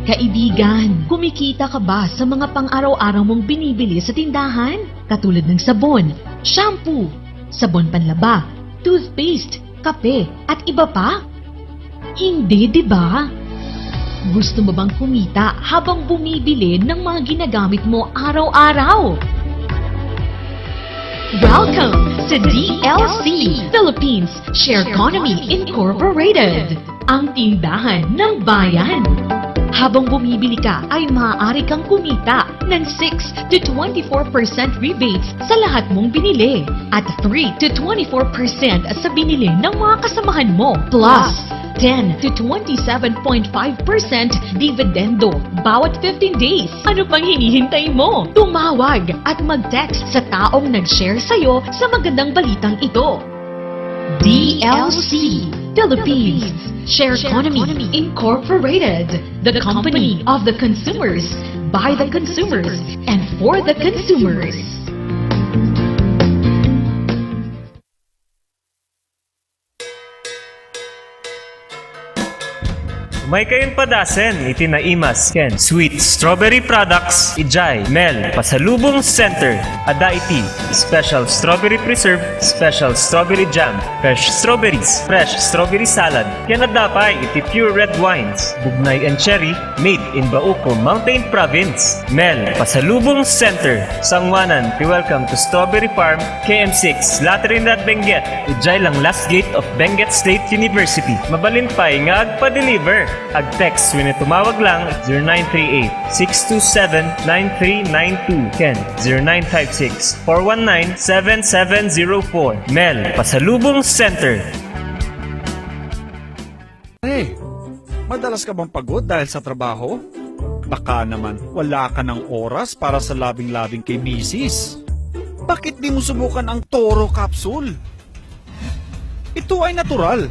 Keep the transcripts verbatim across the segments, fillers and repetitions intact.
Kaibigan, kumikita ka ba sa mga pang-araw-araw mong binibili sa tindahan? Katulad ng sabon, shampoo, sabon panlaba, toothpaste, kape, at iba pa? Hindi, di ba? Gusto mo bang kumita habang bumibili ng mga ginagamit mo araw-araw? Welcome to D L C Philippines Share Economy Incorporated, ang tindahan ng bayan. Habang bumibili ka ay maaari kang kumita ng six to twenty-four percent rebates sa lahat mong binili at three to twenty-four percent sa binili ng mga kasamahan mo, plus ten to twenty-seven point five percent dividendo bawat fifteen days. Ano pang hinihintay mo? Tumawag at mag-text sa taong nag-share sa'yo sa magandang balitang ito. D L C Philippines Share Economy Incorporated, the company of the consumers, by the consumers, and for the consumers. Umay kayon padasen iti naimas ken sweet strawberry products idiay Mel Pasalubong Center. Adda iti special strawberry preserve, special strawberry jam, fresh strawberries, fresh strawberry salad, ken adda pay iti pure red wines, bugnay and cherry, made in Bauco, Mountain Province. Mel Pasalubong Center. Sangoanan ti Welcome to Strawberry Farm, K M six, La Trinidad, Benguet. Idiay lang last gate of Benguet State University. Mabalin pay nga agpa-deliver. Ag-text wenno tumawag lang zero nine three eight, six two seven, nine three nine two ken zero nine five six, four one nine, seven seven zero four. Mel Pasalubong Center. Hey, madalas ka bang pagod dahil sa trabaho? Baka naman wala ka ng oras para sa labing-labing kay misis. Bakit di mo subukan ang Toro Capsule? Ito ay natural.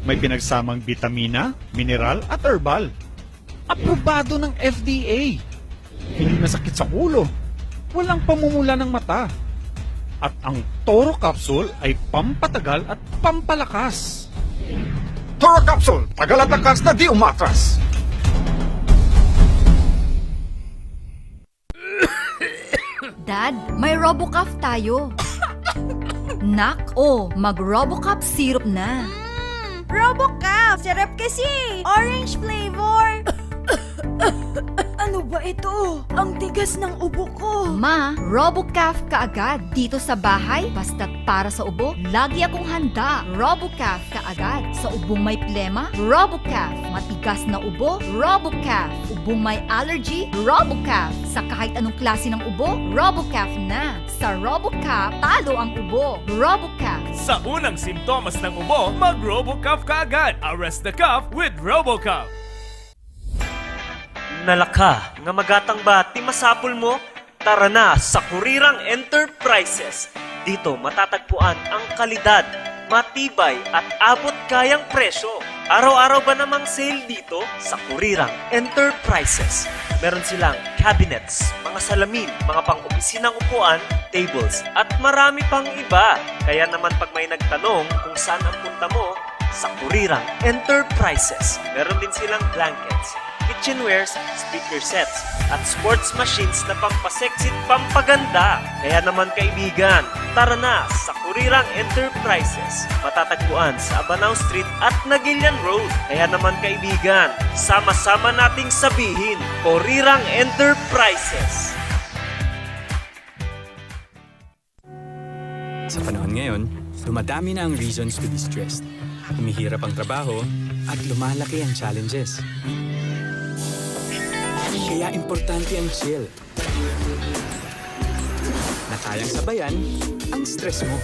May pinagsamang bitamina, mineral at herbal. Aprobado ng F D A. Hindi masakit sa ulo. Walang pamumula ng mata. At ang Toro Capsule ay pampatagal at pampalakas. Toro Capsule, tagal at lakas na di umatras. Dad, may Robocuff tayo. Nak, o, mag-Robocuff syrup na. Mm, Robocuff! Sarap kasi! Orange flavor! Ano ba ito? Ang tigas ng ubo ko. Ma, Robocuff ka agad. Dito sa bahay, basta't para sa ubo, lagi akong handa. Robocuff ka agad. Sa ubong may plema, Robocuff. Matigas na ubo, Robocuff. Ubong may allergy, Robocuff. Sa kahit anong klase ng ubo, Robocuff na. Sa Robocuff, talo ang ubo. Robocuff. Sa unang simptomas ng ubo, mag-Robocuff ka agad. Arrest the cough with Robocuff. Nalaka nga magatang ba ti masapul mo? Tara na sa Kurirang Enterprises. Dito matatagpuan ang kalidad, matibay at abot kayang presyo. Araw-araw ba namang sale dito? Sa Kurirang Enterprises, meron silang cabinets, mga salamin, mga pang-opisinang upuan, tables, at marami pang iba. Kaya naman pag may nagtanong kung saan ang punta mo, sa Kurirang Enterprises, meron din silang blankets, kitchenwares, speaker sets, at sports machines na pampasexy at pampaganda. Kaya naman, kaibigan, tara na sa Kurirang Enterprises. Matatagpuan sa Abanao Street at Naguilian Road. Kaya naman, kaibigan, sama-sama nating sabihin, Kurirang Enterprises. Sa panahon ngayon, dumadami na ang reasons to be stressed. Humihirap ang trabaho at lumalaki ang challenges. Kaya importante ang chill na kayang sabayan ang stress mo.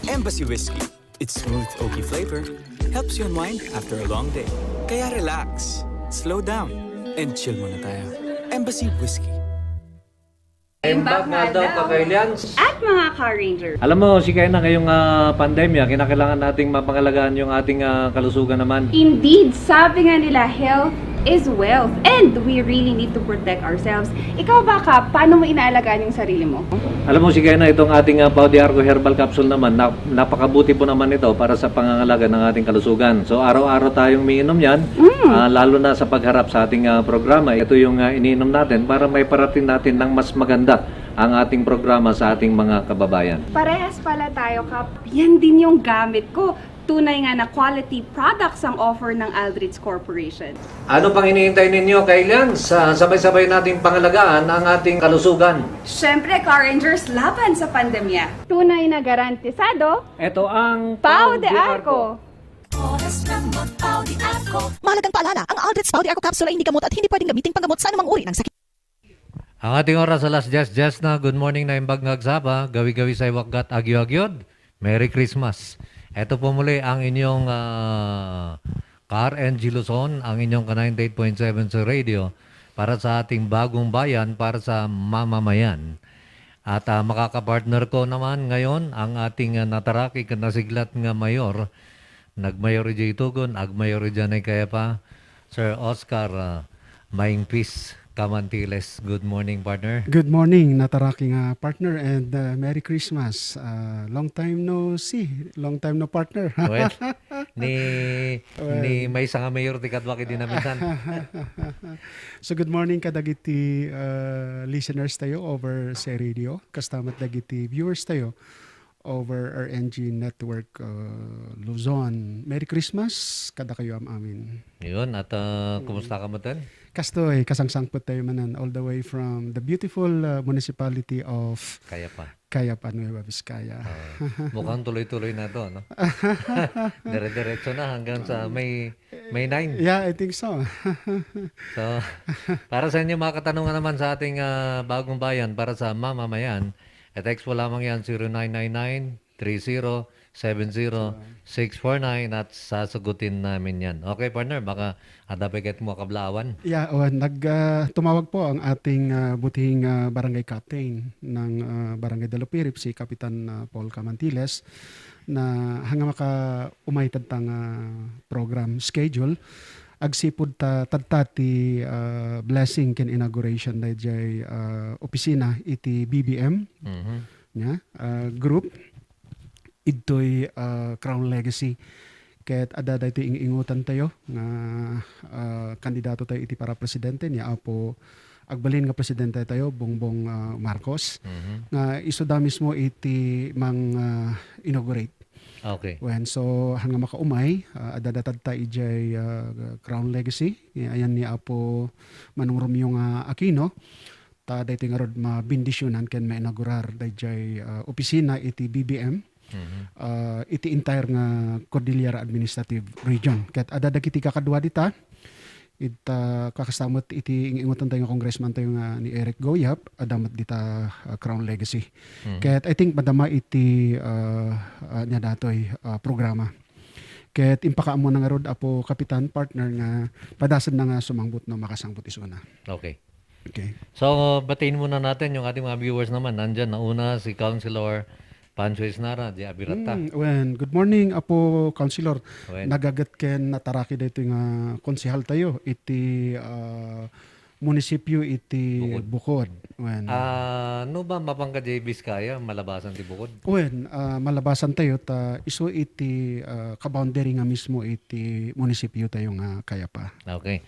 Embassy Whiskey. Its smooth oaky flavor helps you unwind after a long day. Kaya relax, slow down, and chill muna tayo. Embassy Whiskey. Imbag nga adlaw, Kakailians. At mga Ka-Ranger. Alam mo, Shika, ngayong, ah, pandemya, kinakailangan nating mapangalagaan yung ating, ah, kalusugan naman. Indeed, sabi nga nila, health is wealth. And we really need to protect ourselves. Ikaw ba, Kap, paano mo inaalagaan yung sarili mo? Alam mo, si Kena, itong ating uh, Pau de Arco Herbal Capsule naman, na, napakabuti po naman ito para sa pangangalaga ng ating kalusugan. So, araw-araw tayong umiinom yan, Mm. ah, lalo na sa pagharap sa ating ah, programa. Ito yung ah, iniinom natin para may parating natin ng mas maganda ang ating programa sa ating mga kababayan. Parehas pala tayo, Kap. Yan din yung gamit ko. Tunay nga na quality products ang offer ng Aldrich Corporation. Ano pang hinihintay ninyo, Kailian? Sa sabay-sabay nating pangalagaan ang ating kalusugan. Siyempre, Car Rangers, laban sa pandemya. Tunay na garantisado. Ito ang Pau de Arco. Oras ng Pau de Arco. Mahalagang paalala, ang Aldrich Pau de Arco Capsule ay hindi gamot at hindi pwedeng gamitin panggamot sa anumang uri ng sakit. Ang ating oras alas diyes, diyes na. Good morning, Naimbag nga Agsaba. Gawi-gawi sa iwakgat, agyo-agyod. Merry Christmas. Ito po muli ang inyong ah, Car N G Luzon, ang inyong ka ninety-eight point seven sa radio para sa ating bagong bayan, para sa mamamayan. At ah, makakapartner ko naman ngayon ang ating ah, nataraki ken nasiglat nga mayor. Nagmayor idiay Tugon, agmayor idiay Kayapa, Sir Oscar ah, Maingpis Camantiles. Good morning, partner. Good morning, nataraki nga partner, and uh, Merry Christmas. Uh, long time no see, long time no partner. Well, ni Well. ni maysa nga mayor ti kadua ket di naminsan. So good morning kadagiti uh, listeners tayo over sa radio, kasta met dagiti viewers tayo over R N G Network uh, Luzon. Merry Christmas kada kayo am-amin. Yun, at ah, kumusta ka mo, Ten? Kastoy, kasangsangpet tayo manan all the way from the beautiful uh, municipality of Kayapa. Kayapa, Nueva Vizcaya. Ah, mukhang tuloy-tuloy na to, no? Dire-diretso na hanggang sa May, May nine. Yeah, I think so. So, para sa inyo mga katanungan naman sa ating ah, bagong bayan, para sa mamamayan, i-text po lamang yan, zero nine nine nine three zero seven zero six four nine at sasagutin namin yan. Okay, partner, baka ada pa ket mo kablaawan. Yeah, oh, nag ah, tumawag po ang ating ah, butihing ah, barangay captain ng ah, Barangay Dalupirip, si Kapitan ah, Paul Camantiles, na hanga makaumay tadta nga program schedule, agsipud ta tadta ti ah, blessing ken inauguration dayjay ah, opisina iti B B M Mhm. nya ah, group idtoy ah, Crown Legacy. Ket adda daytoy ing-ingutan tayo nga ah, kandidato tayo iti para presidente ni Apo, agbalin nga presidente tayo, Bongbong ah, Marcos, Mhm. nga isuda mismo iti mang ah, inaugurate. Okay. Wen, so hanga makaumay, ah, adda datadta idiay ah, Crown Legacy, ayan ni Apo Manong Romeo nga Aquino. Ta daytoy ngarud mabendisyonan ken mainaugurar dayjay ah, opisina iti B B M, Mhm. ah, iti entire nga Cordillera Administrative Region. Ket adda dagiti kakadua dita, ita kakastamot iti ing-ingutan tayo nga congressman tayo nga ni Eric Goyap, adda met dita ah, Crown Legacy. Mhm. Ket I think madama iti ah, ah, nya datoy ah, programa. Ket impakaammo na ngarud, Apo Kapitan, partner, nga padased na nga sumangbut no makasangbut isuna. Okay. Okay. So, batiin muna natin yung ating mga viewers naman. Nandyan, nauna si Councilor Pancho Isnara, di Abirata. Mm, wen, good morning, Apo Councilor. Wen. Nagaget ken nataraki daytoy nga konsehal tayo iti ah, munisipyo iti Bukod. Bukod. Wen. Ah, no ba mapangka J Bs kaya malabasan ti Bukod? Wen, ah, malabasan tayo ta isu iti ah, kaboundary nga mismo iti munisipyo tayo nga Kayapa. Okay.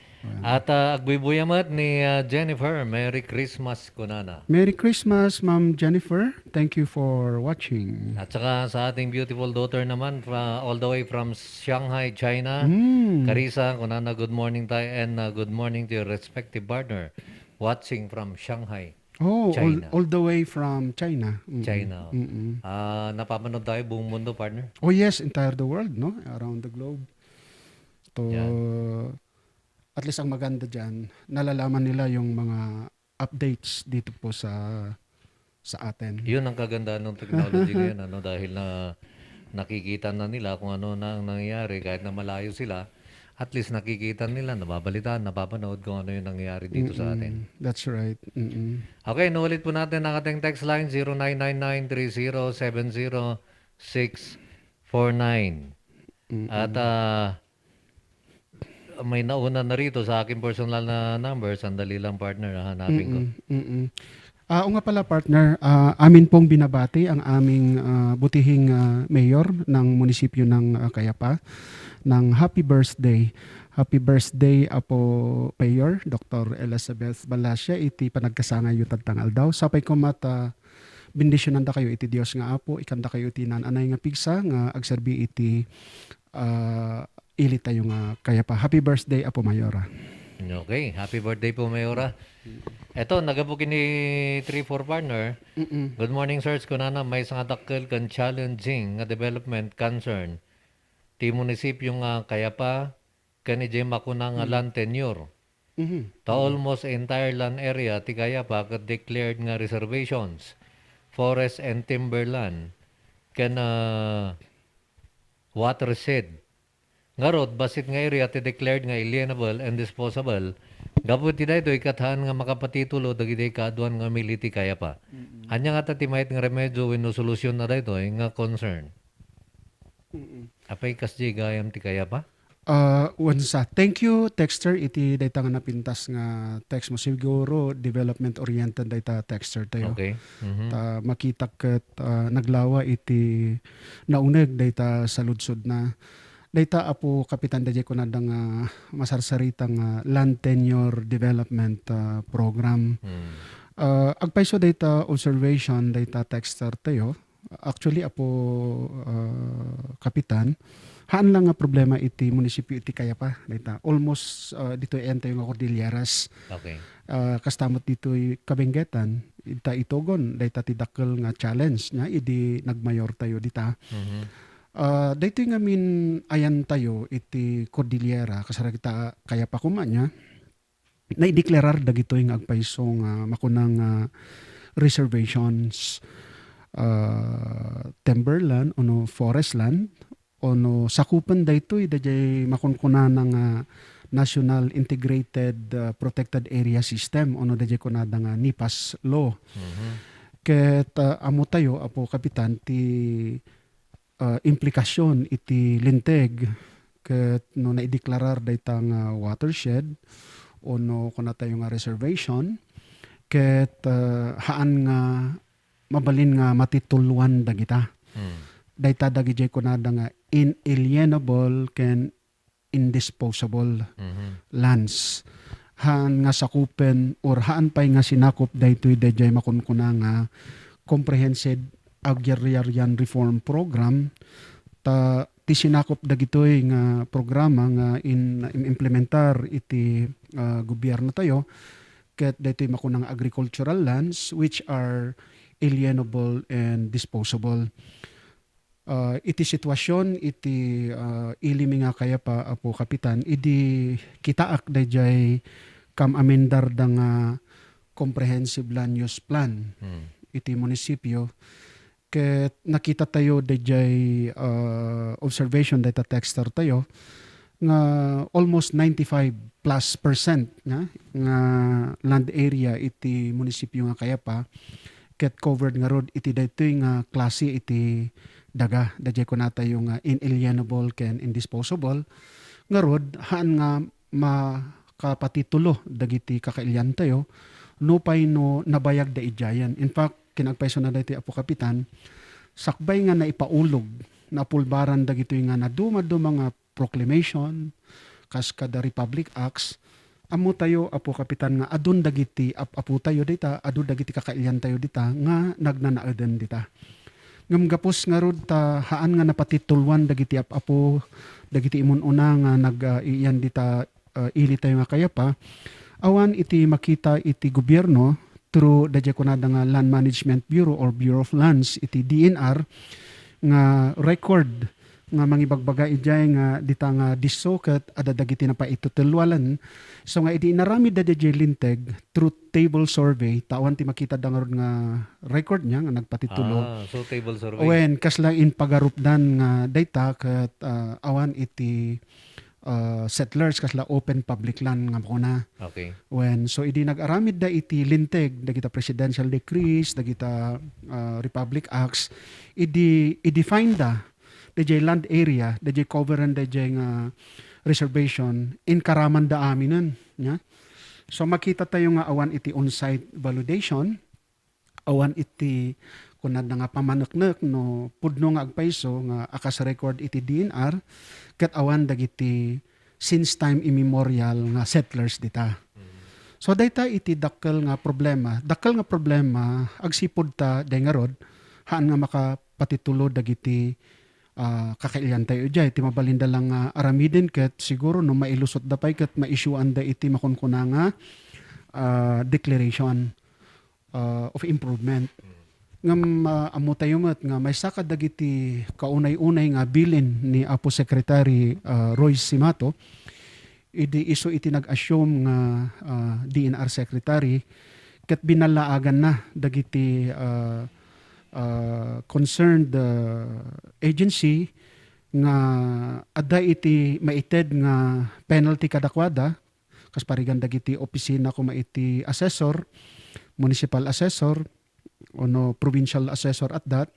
At ah, agbuybuya met ni ah, Jennifer, Merry Christmas kunana. Merry Christmas, Ma'am Jennifer. Thank you for watching. At saka sa ating beautiful daughter naman, fra, all the way from Shanghai, China. Mm. Carissa, kunana, good morning tayo and uh, good morning to your respective partner. Watching from Shanghai. Oh, all, China. All the way from China. Mm-mm. China. Mm-mm. Ah, napapanood tayo buong mundo, partner. Oh yes, entire the world, no? Around the globe. To, Yan. at least ang maganda diyan, nalalaman nila yung mga updates dito po sa sa atin. Yun ang kagandahan ng technology ngayon, ano, dahil na nakikita na nila kung ano na ang nangyayari, kahit na malayo sila, at least nakikita nila, nababalitaan, napapanood kung ano yung nangyayari dito sa atin. Mm-mm. That's right. Mm-mm. Okay, nuulit po natin ang ating text line, zero nine nine nine three zero seven zero six four nine. Mm-mm. At ah, may nauna na rito sa aking personal na number. Sandali lang, partner, hahanapin ko. Mm-mm, mm-mm. Ah, o nga pala, partner, ah, amin pong binabati ang aming, ah, butihing, ah, mayor ng munisipyo ng, ah, Cayapa, ng happy birthday. Happy birthday, Apo Mayor, Doktor Elizabeth Balacia, iti panagkasangayyo tatta nga aldaw. Sapay koma ta bendisionandakayo iti Dios nga Apo, ikandakayo iti naan-anay nga pigsa nga agserbi iti, ah, ili tayo nga Cayapa. Happy birthday, Apo Mayora. Okay, happy birthday po, Mayora. Eto, nagapu ken ni three four, partner. Mm-mm. Good morning, sirs. Kunana, maysa nga dakkel ken challenging nga development concern ti munisipyo nga Cayapa ken idiay makuna nga Mm. land tenure. Mhm. Ta Mm. almost entire land area ti Cayapa ket declared nga reservations, forest and timberland, ken, ah, watershed. Ngarud, bassit nga area ti declared nga alienable and disposable. Gapu iti daytoy, ket haan nga makapatitulo dagiti kaaduan nga mili ti Cayapa. Mm-mm. Ania ngata ti mayat nga remedyo wenno solusyon na daytoy nga concern? Mm-mm. Apay, kasdiay gayam ti Cayapa? Ah, wen sa. Thank you, texter, iti dayta nga napintas nga text mo. Siguro, development-oriented dayta texter tayo. Okay. Mhm. Ta makitak ket, ah, naglawa iti nauneg dayta saludsodna. Dayta, Apo Kapitan, daydiay kunada nga masarsarita nga land tenure development, ah, program. Hmm. Ah, agpayso dayta observation dayta texter tayo. Actually, Apo, ah, Kapitan, haan lang nga problema iti munisipyo iti Cayapa, dayta. Almost, ah, ditoy entayo nga Cordilleras. Okay. Ah, kasta met ditoy Kabenguetan, ita Itogon, dayta ti dakkel nga challenge nia idi nagmayor tayo dita. Mhm. Ah, daytoy ngamin ayan tayo iti Cordillera, kasaragita Cayapa koma nia. Naideklarar dagitoy nga agpayso nga makuna nga reservations, ah, timberland ono forest land, ono sakupen daytoy daydiay makunkunana nga National Integrated, ah, Protected Area System ono daydiay kunada nga NEPAS law. Mhm. Ket, ah, ammo tayo, Apo Kapitan, ti ah, implikasyon iti linteg ket no naideklarar dayta nga watershed ono kunatayo nga reservation ket, ah, haan nga mabalin nga matituloan dagita. Hmm. Dayta dagidiay kunada nga inalienable ken indisposable Mhm. lands. Haan nga sakupen or haan pay nga sinakup daytoy daydiay makunkuna nga Comprehensive Agrarian Reform Program. Ta ti sinakup dagitoy nga programa nga in-, im-, implementar iti, ah, gobierno tayo, ket daytoy makuna nga agricultural lands which are alienable and disposable. Ah, iti situasion iti, ah, ili mi nga Cayapa, Apo Kapitan, idi kitaak daydiay kam-amendar da nga comprehensive land use plan Hmm. iti munisipyo, ket nakita tayo daydiay, ah, observation dayta texter tayo nga almost ninety-five plus percent nga, nga land area iti munisipyo nga Cayapa ket covered ngarud iti daytoy nga klase iti daga, daydiay kunatayo nga inalienable ken indisposable. Ngarud, haan nga makapatitulo dagiti kakailiantayo nupay no nabayagda idiayen. In fact, kinagpaysona daytoy, Apo Kapitan, sakbay nga naipaulog, napulbaran dagitoy nga nadumaduma nga proclamation, kas kada Republic Acts, ammo tayo, Apo Kapitan, nga adun dagiti ap-apo tayo dita, adu dagiti kakailian tayo dita, nga nagnanaeden dita. Ngem gapus ngarud ta haan nga napatituloan dagiti ap-apo, dagiti imun-una nga nag, ah, iyan dita, ah, ili tayo nga Cayapa, awan iti makita iti gobierno through daydiay kunada nga Land Management Bureau or Bureau of Lands iti D N R nga record nga mangibagbaga idiay nga dita nga disso ket adda dagiti napaitutuloan. So nga idi inaramid da daydiay linteg through table survey, ta awan ti makita da ngarud nga record niya nga nagpatitulo. Ah, so table survey. Wen, kasla impagarupdan nga dayta ket, ah, awan iti, ah, settlers, kasla open public land nga makuna. Okay. Wen, so idi nag-aramid da iti linteg, dagita presidential decrees, dagita, ah, Republic Acts, idi i-define da dayjay land area, dayjay coveran dayjay nga, reservation, inkaramanda aminen, nya. So, makita tayo nga awan iti on-site validation, awan iti kunada nga pamaneknek no pudno nga agpayso nga a kas record iti D N R, ket awan dagiti since time immemorial nga settlers dita. So, dayta iti dakkel nga problema. Dakkel nga problema, agsipud ta, day ngarud, haan nga makapatitulo dagiti, ah, kakailiantayo idiay. Ti mabalinda lang nga aramiden ket siguro no mailusotda pay ket ma-issueanda iti makunkuna nga, ah, declaration, ah, of improvement. Ngem, ah, ammotayo met nga maysa kadagiti kaunay-unay nga bilin ni Apo Secretary, ah, Royce Simato, idi isu iti nag-assume nga, ah, D N R Secretary, ket binallaaganna dagiti, ah, ah, concerned, ah, agency nga adda iti maited nga penalty kadakuada, kas parigan dagiti opisina koma iti assessor, municipal assessor, ono provincial assessor at that,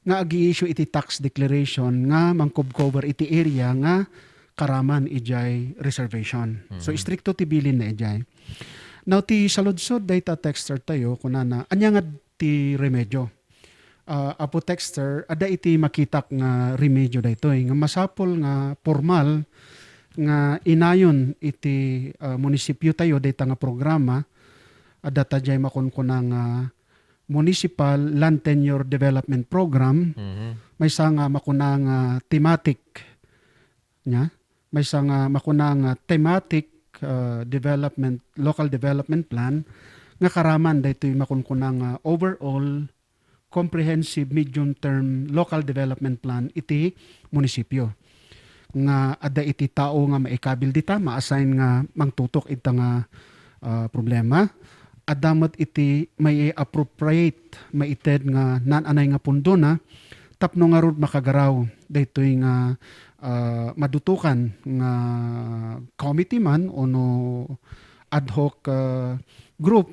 nga ag-i-issue iti tax declaration nga mangkubkover iti area nga karaman idiay reservation. So, Mhm. Istrikto ti bilin na idiay. Now, ti saludsod dayta texter tayo, kunana, ania nga ti remedyo? Ah, Apo Texter, adda iti makitak nga remedyo daytoy, nga masapul nga pormal nga inayon iti, ah, munisipyo tayo dayta nga programa, adda ta jay makunkuna nga Municipal Land Tenure Development Program, Mhm. maysa nga makuna nga thematic, nya? Maysa nga makuna nga thematic, ah, development, local development plan, nga karaman daytoy makunkuna nga overall comprehensive medium-term local development plan iti munisipyo. Nga adda iti tao nga maikabil dita, ma-assign nga mangtutok ita nga, ah, problema. Adda met iti mai-appropriate, maited nga naan-anay nga pundona tapno ngarud makagaraw daytoy nga, ah, madutokan nga committee man ono ad hoc, ah, group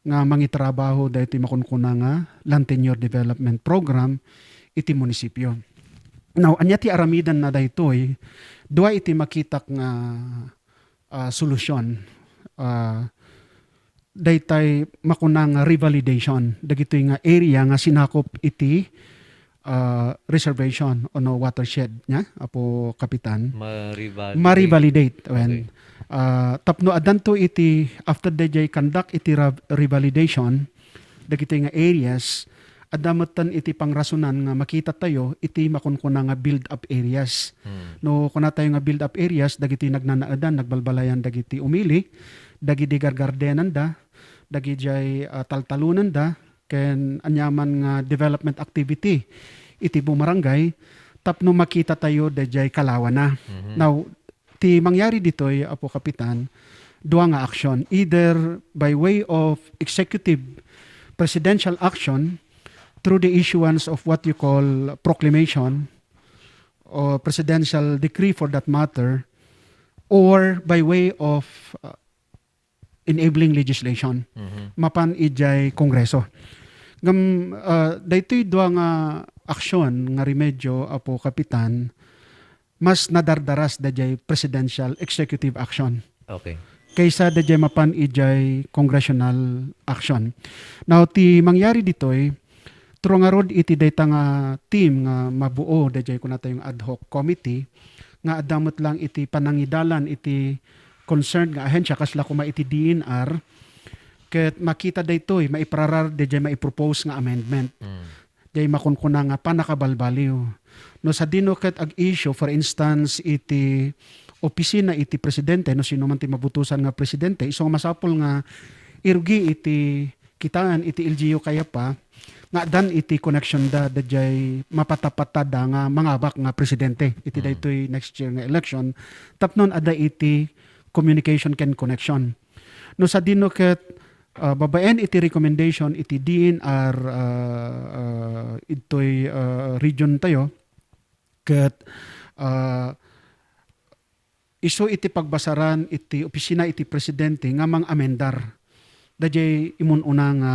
nga mangitrabaho daytoy makunkuna nga Land Tenure Development Program iti munisipyo. Now, ania ti aramidenna daytoy? Dua iti makitak nga, ah, solusyon. Ah, daytay makuna nga revalidation dagitoy nga area nga sinakop iti, ah, reservation ono watershed, nya, Apo Kapitan? Ma-revalidate. Ma-revalidate, wen. Okay. Ah, tapno addanto iti, after dayjay conduct iti ra-, revalidation, dagitoy nga areas, adda metten iti pangrasonan nga makita tayo iti makunkuna nga build-up areas. Hmm. No, kuna tayo nga build-up areas, dagiti nagnanaedan, nagbalbalayan dagiti umili, dagidi gargardenanda, dagidiay, ah, taltalonanda, ken aniaman nga development activity iti bumarangay tapno makita tayo dayjay kalawana. Mhm. Now, ti mangyari ditoy, Apo Kapitan, dua nga action, either by way of executive presidential action through the issuance of what you call proclamation or presidential decree for that matter, or by way of, uh, enabling legislation Mhm. mapan idiay Kongreso. Ngem, ah, daytoy dua nga aksyon nga remedyo, Apo Kapitan, mas nadardaras dayjay presidential executive action Okay. kaysa dayjay mapan idiay congressional action. Now, ti mangyari ditoy, Turo ngarud iti dayta nga team nga mabuo dayjay kunatayo nga ad hoc committee nga adda met lang iti panangidalan iti concerned nga ahensya, kasla koma iti D N R, ket makita daytoy maiprarar dayjay maipropose nga amendment. Mm. Jay makunkuna nga pannakabalbaliw. No sadino ket ag-issue, for instance, iti opisina iti presidente, no sino man ti mabutosan nga presidente, isu nga masapul nga irugi iti kitaen iti L G U Cayapa nga addan iti connection da, dayjay mapatapatadda nga mangabak nga presidente iti Mm. daytoy next year nga election tapno adda iti communication ken connection. No sadino ket, ah, babaen iti recommendation iti D N R, ah, ah, idtoy, ah, region tayo, ket, ah, isu iti pagbasaran iti opisina iti presidente nga mang-amendar dayjay imun-una nga,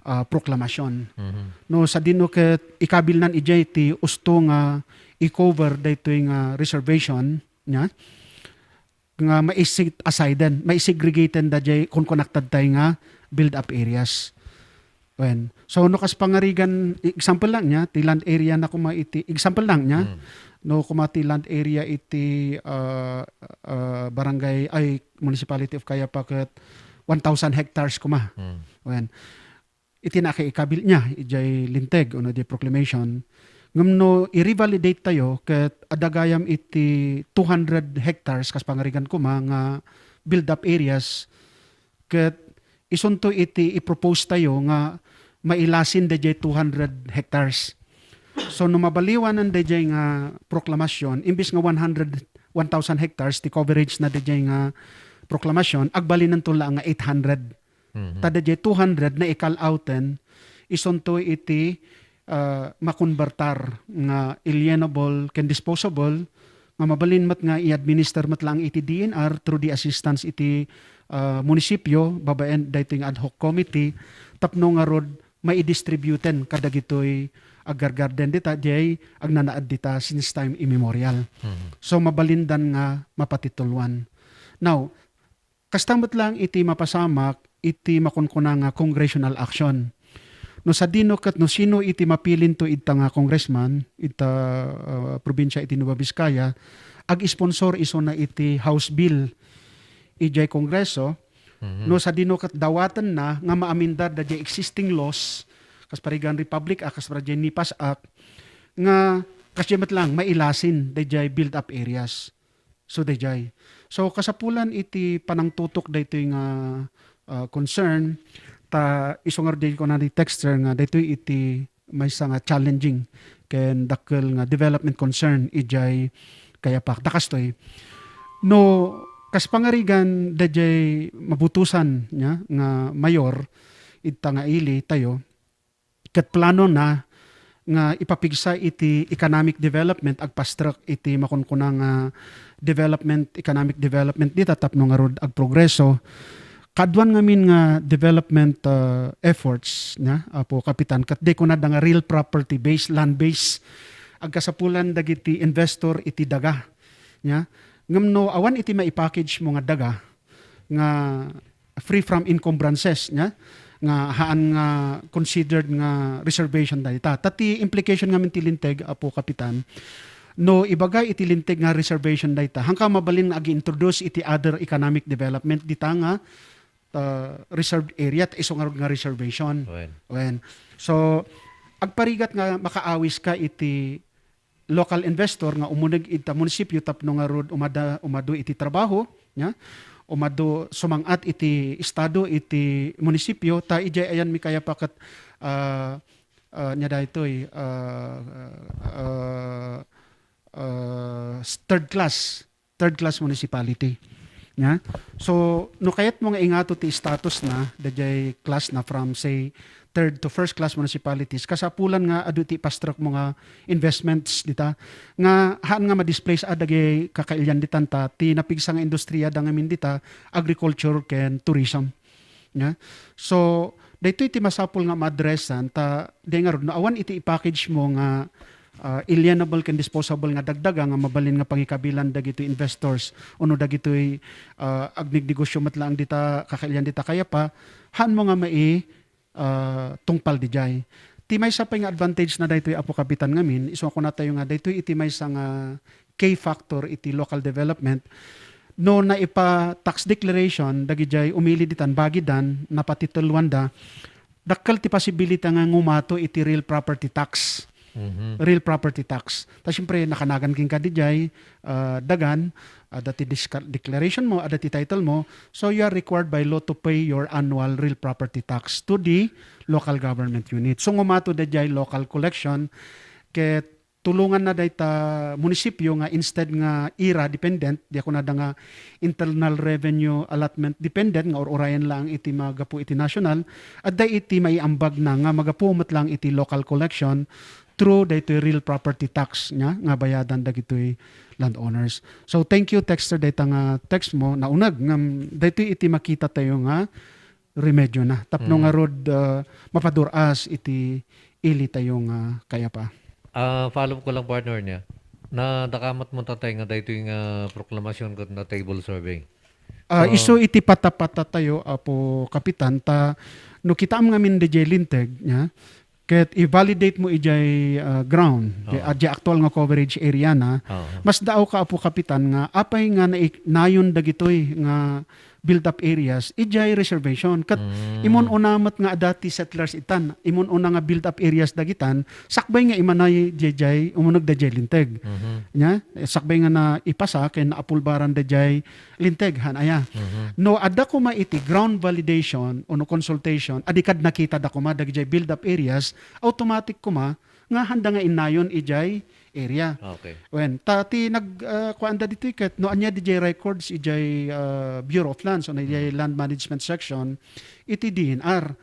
ah, proklamasyon. Mhm. No sadino ket ikabilnan idiay ti usto nga i-cover daytoy nga reservation, nya? nga maiset aside, maisegregaten da jay kunkunaktattay nga build-up areas. Wen. So, no kas pangarigan, example lang niya, ti land area na kuma iti, example lang niya, Mm. no kuma ti land area iti, ah, ah, barangay, ay, Municipality of Cayapa ket one thousand hectares kuma. Mm. Wen. Iti nakaikabil niya, ijay linteg, ono di proclamation. Ngem no i-revalidate tayo, ket adda gayam iti two hundred hectares, kas pangarigan kuma, nga build-up areas, ket isunto iti i-propose tayo nga mailasin dayjay two hundred hectares. So, no mabaliwanan dayjay nga proklamasyon, imbis nga one hundred, one thousand hectares ti coverage na dayjay nga proklamasyon, agbalinanto la nga eight hundred. Mhm. Ta dayjay two hundred na i-call outen, isunto iti, ah, makonbertar nga alienable ken disposable, nga mabalin met nga i-administer met lang iti D N R through the assistance iti, ah, munisipyo, babaen daytoy nga ad hoc committee, tapno ngarud maidistributen kadagitoy agargarden dita, diay agnanaed dita since time immemorial. Mhm. So, mabalindan nga mapatituluan. Now, kasta met lang iti mapasamak iti makunkuna nga congressional action. No sadino ket no sino iti mapilinto idta nga congressman, idta, ah, probinsia iti Nueva Vizcaya, ag-sponsor isuna iti House Bill idiay Kongreso, Mhm. no sadino ket dawatenna nga maamendar dayjay existing laws, kas parigan Republic Act, kas parigan NIPAS Act, nga kasdiay met lang mailasin dayjay build-up areas. So, dayjay. So, kasapulan iti panangtutok daytoy nga, ah, concern, ta isu ngarud diay kuna ni texter nga daytoy iti maysa nga challenging ken dakkel nga development concern idiay Cayapa. Ta kastoy, no kas pangarigan dayjay mabutosan niya nga mayor idta nga ili tayo, ket planona nga ipapigsa iti economic development, agpastrek iti makunkuna nga development, economic development dita tapno ngarud agprogreso. Kaduan ngamin nga development, ah, efforts, nia, Apo Kapitan, ket di kunada nga real property base, land base. Agkasapulan dagiti investor iti daga, nia. Ngem no awan iti maipackage mo nga daga, nga free from encumbrances, nia, nga haan nga considered nga reservation dayta. Ta ti implication ngamin ti linteg, Apo Kapitan, no ibaga iti linteg nga reservation dayta, haanka mabalin nga agi-introduce iti other economic development dita nga, uh, reserved area, ta isu ngarud nga reservation. Wen. Wen. So, agparigat nga makaawis ka iti local investor nga umuneg ita munisipyo tapno ngarud umada-, umadu iti trabaho, nia? Umadu sumang-at iti estado, iti munisipyo, ta idiay ayanmi Cayapa ket, ah, ah, nia daytoy, ah, ah, ah, third class, third class municipality. Nia? So, no kayatmo nga ingato ti status na, dayjay class na from, say, third to first class municipalities, kasapulan nga adu ti ipastrek mo nga investments dita, nga haan nga ma-displace a dagiti kakailian ditan ta ti napigsa nga industriada ngamin dita, agriculture ken tourism. Nia? So, daytoy ti masapul nga ma-addressan ta di ngarud, no awan iti i-package mo nga, ah, alienable ken disposable nga dagdaga nga mabalin nga pangikabilan dagitoy investors ono dagitoy, ah, agnegnegosyo met laeng dita kakailian dita Cayapa, haan mo nga mai-, ah, tungpal didiay. Ti maysa pay nga advantage na daytoy, Apo Kapitan, ngamin, isu a kunatayo nga daytoy iti maysa nga key factor iti local development. No naipa-tax declaration dagidiay umili ditan, bagidan, napatituluanda, dakkel ti posibility nga ngumato iti real property tax. Mhm. Real property tax. Ta siyempre, nakanagan kenka didiay, ah, dagan, adda ti disca-, declaration mo, adda ti title mo. So, you are required by law to pay your annual real property tax to the local government unit. So, ngumato didiay local collection, ket tulonganna dayta munisipyo nga instead nga IRA dependent, di a kunada nga internal revenue allotment dependent nga ur-urayen laeng iti magapu iti national, adda iti maiambagna nga magapu met laeng iti local collection through daytoy real property tax nia nga bayadan dagitoy landowners. So, thank you, texter, dayta nga text mo, nauneg ngem daytoy iti makita tayo nga remedyona. Tapno Mm. ngarud, ah, mapadur-as iti ili tayo nga Cayapa. Ah, follow ko lang, partner, niya. Nadakamatmo tatay nga daytoy nga proklamasyon ket na table survey. Ah, So, isu iti patapatatayo, Apo Kapitan, ta no kitaem ngamin daydiay linteg, nya, ket i-validate mo idiay, ah, ground, di, Oo. ah, di actual nga coverage area na, Oo. mas daaw ka, Apo Kapitan, nga apay nga nai-, nayon dagitoy nga build-up areas, idiay reservation. Ket Mm. imun una met nga adda ti settlers itan, imun una nga build-up areas dagitan, sakbay nga imanay diay, umuneg daydiay linteg. Mhm. Nya, sakbay nga naipasa ken naapulbaran daydiay linteg, han aya. Mhm. No adda koma iti ground validation o no consultation, adi kad nakita da koma dagijay build-up areas, automatic koma nga handa nga innayon ijay area. Okay. Wen, ta ti nag, ah, kuan da ditoy ket no ania dijay records ijay, ah, Bureau of Lands o ijay Land Management Section iti D N R.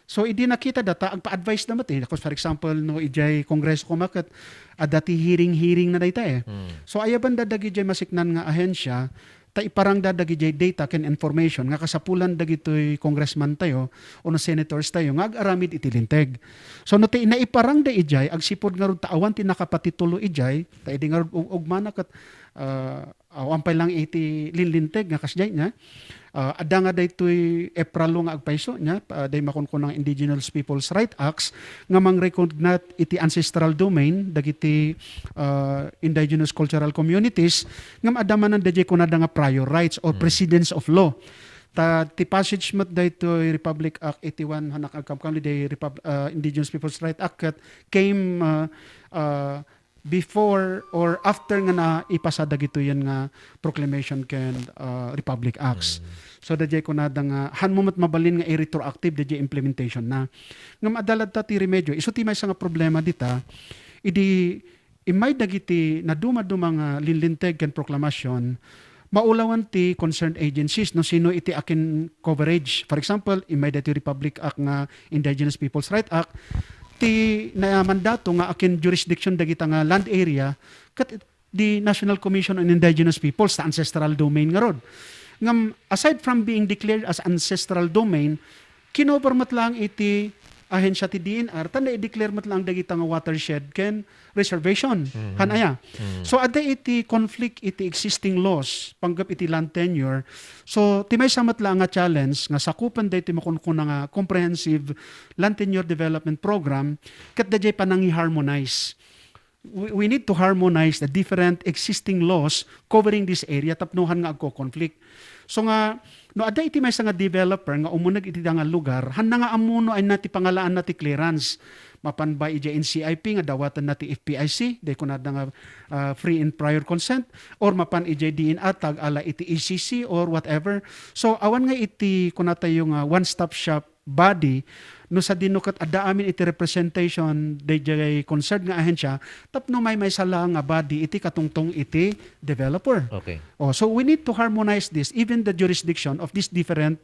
So, idi nakita data, agpa-advise da met, eh. Ako, for example, no, ijay Kongreso koma ket adda ti hearing-hearing na dayta, eh. Mm. So, ayaban da dagijay masiknan nga ahensya, ta iparang da dagijay data ken information nga kasapulan dagitoy congressman tayo o no senators tayo nga ag-aramid iti linteg. So, no ti naiparang da ijay, agsipud ngarud ta awan ti nakapatitulo ijay, ta idi ngarud ug-, ugmana ket, ah, awan pay lang iti linlinteg nga kasdiay nya. Ah, adda nga daytoy EPRA law nga agpayso nya, ah, day makunkunang Indigenous Peoples' Right Acts nga mangrecognize iti ancestral domain dagiti, ah, indigenous cultural communities ngem adda manen daydiay kunada nga prior rights or precedence of law. Ta ti passage met daytoy Republic Act eighty-one, hanak agkamkamli, day Repub-, ah, Indigenous Peoples' Right Act ket came, ah, ah, before or after nga naipasa dagitoyen nga proclamation ken, ah, Republic Acts. So, daydiay kunada nga, hanmo met mabalin nga i-retroactive daydiay implementation na. Ngem adda latta ti remedyo. Isu ti maysa nga problema dita, idi immay dagiti nadumaduma nga linlinteg ken proklamasyon, maulawan ti concerned agencies no sino iti akin coverage. For example, immay daytoy Republic Act nga Indigenous Peoples' Right Act, ti namandato nga akin jurisdiction dagita nga land area, ket the National Commission on Indigenous Peoples, ta ancestral domain ngarud. Ngem, aside from being declared as ancestral domain, kinover met lang iti ahensya ti D N R, ta na-declare met lang dagita nga watershed ken reservation. Han aya. So, adda iti conflict iti existing laws, panggep iti land tenure. So, ti maysa met lang nga challenge nga sakupen daytoy makunkuna nga comprehensive land tenure development program, ket daydiay panangi-harmonize. We, we need to harmonize the different existing laws covering this area tapno han nga agko-conflict. So nga, no adda iti maysa nga developer nga umuneg iti da nga lugar, hanna nga ammo no ania ti pangalaanna ti clearance. Mapan ba idiay N C I P nga dawatenna ti F P I C, day kunada nga, ah, free and prior consent, or mapan idiay D N R, tag-ala iti E C C or whatever. So, awan nga iti kunatayo nga one-stop shop body, no sadino ket adda amin iti representation daydiay concerned nga ahensya, tapno maymaysa laeng nga body iti katungtong iti developer. Okay. Oh, so we need to harmonize this, even the jurisdiction of these different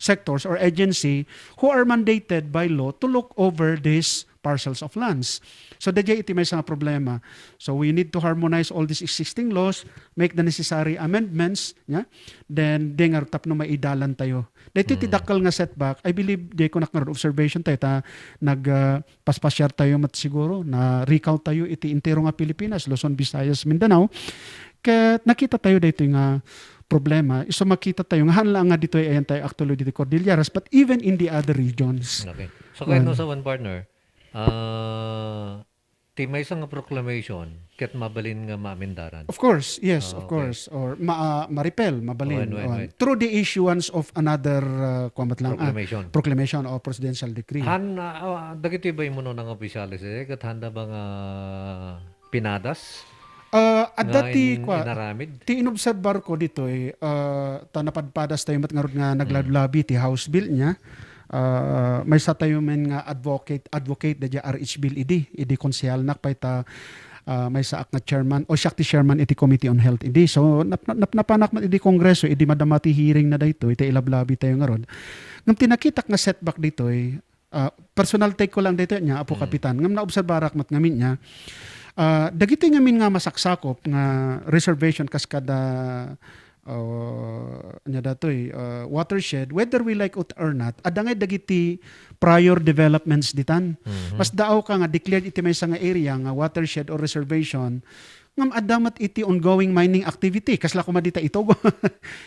sectors or agency who are mandated by law to look over these parcels of lands. So, daydiay iti maysa nga problema. So, we need to harmonize all these existing laws, make the necessary amendments, nya? Then, di nga tapno maidalan tayo. Daytoy ti dakkel nga setback, I believe, di ko nakngarud observation tayo, ta nag, ah, paspasyar tayo met siguro, na-recount tayo iti entero nga Pilipinas, Luzon, Visayas, Mindanao. Ket nakita tayo daytoy nga problema. Isu makita tayo nga han lang nga ditoy ayan tayo actually ditoy Cordilleras, but even in the other regions. Okay. So, kaya no sa one partner, ah, ti maysa nga proclamation, ket mabalin nga maamendaran. Of course, yes, Ah, of okay. course. Or ma-, ah, ma-repeal, mabalin. Wen, wen, Oh, wen. Through the issuance of another, ah, kuwan met lang, ah, Proclamation. proclamation or presidential decree. Han, ah, ah, dagitoy ba imuno nga opisyales, eh, ket handa ba nga pinadas? Ah, adda Nga ti, in-, kwa, inaramid? Ti inobserbar ko ditoy, ah, ta napadpadas tayo met ngarud nga naglabi-labi ti House Bill nya. Ah, maysa tayo men nga advocate, advocate da R H Bill idi, idi konsehalnak pay ta, ah, maysaak nga chairman, o siak ti chairman iti Committee on Health idi. So, nap-, nap-, napanak met idi Kongreso, idi madama ti hearing na daytoy, ta ilablabi tayo ngarud. Ngem ti nakitak nga setback ditoy, ah, personal take ko lang daytoy nya, Apo Kapitan. Ngem naobserbarak met ngamin nya, ah, dagitoy ngamin nga masaksakop nga reservation kas kada, ah, nya datoy, ah, watershed, whether we like it or not, adda ngay dagiti prior developments ditan. Mas daaw ka nga declared iti maysa nga area nga watershed or reservation, Ngem adda met iti ongoing mining activity, kasla koma dita Itogon.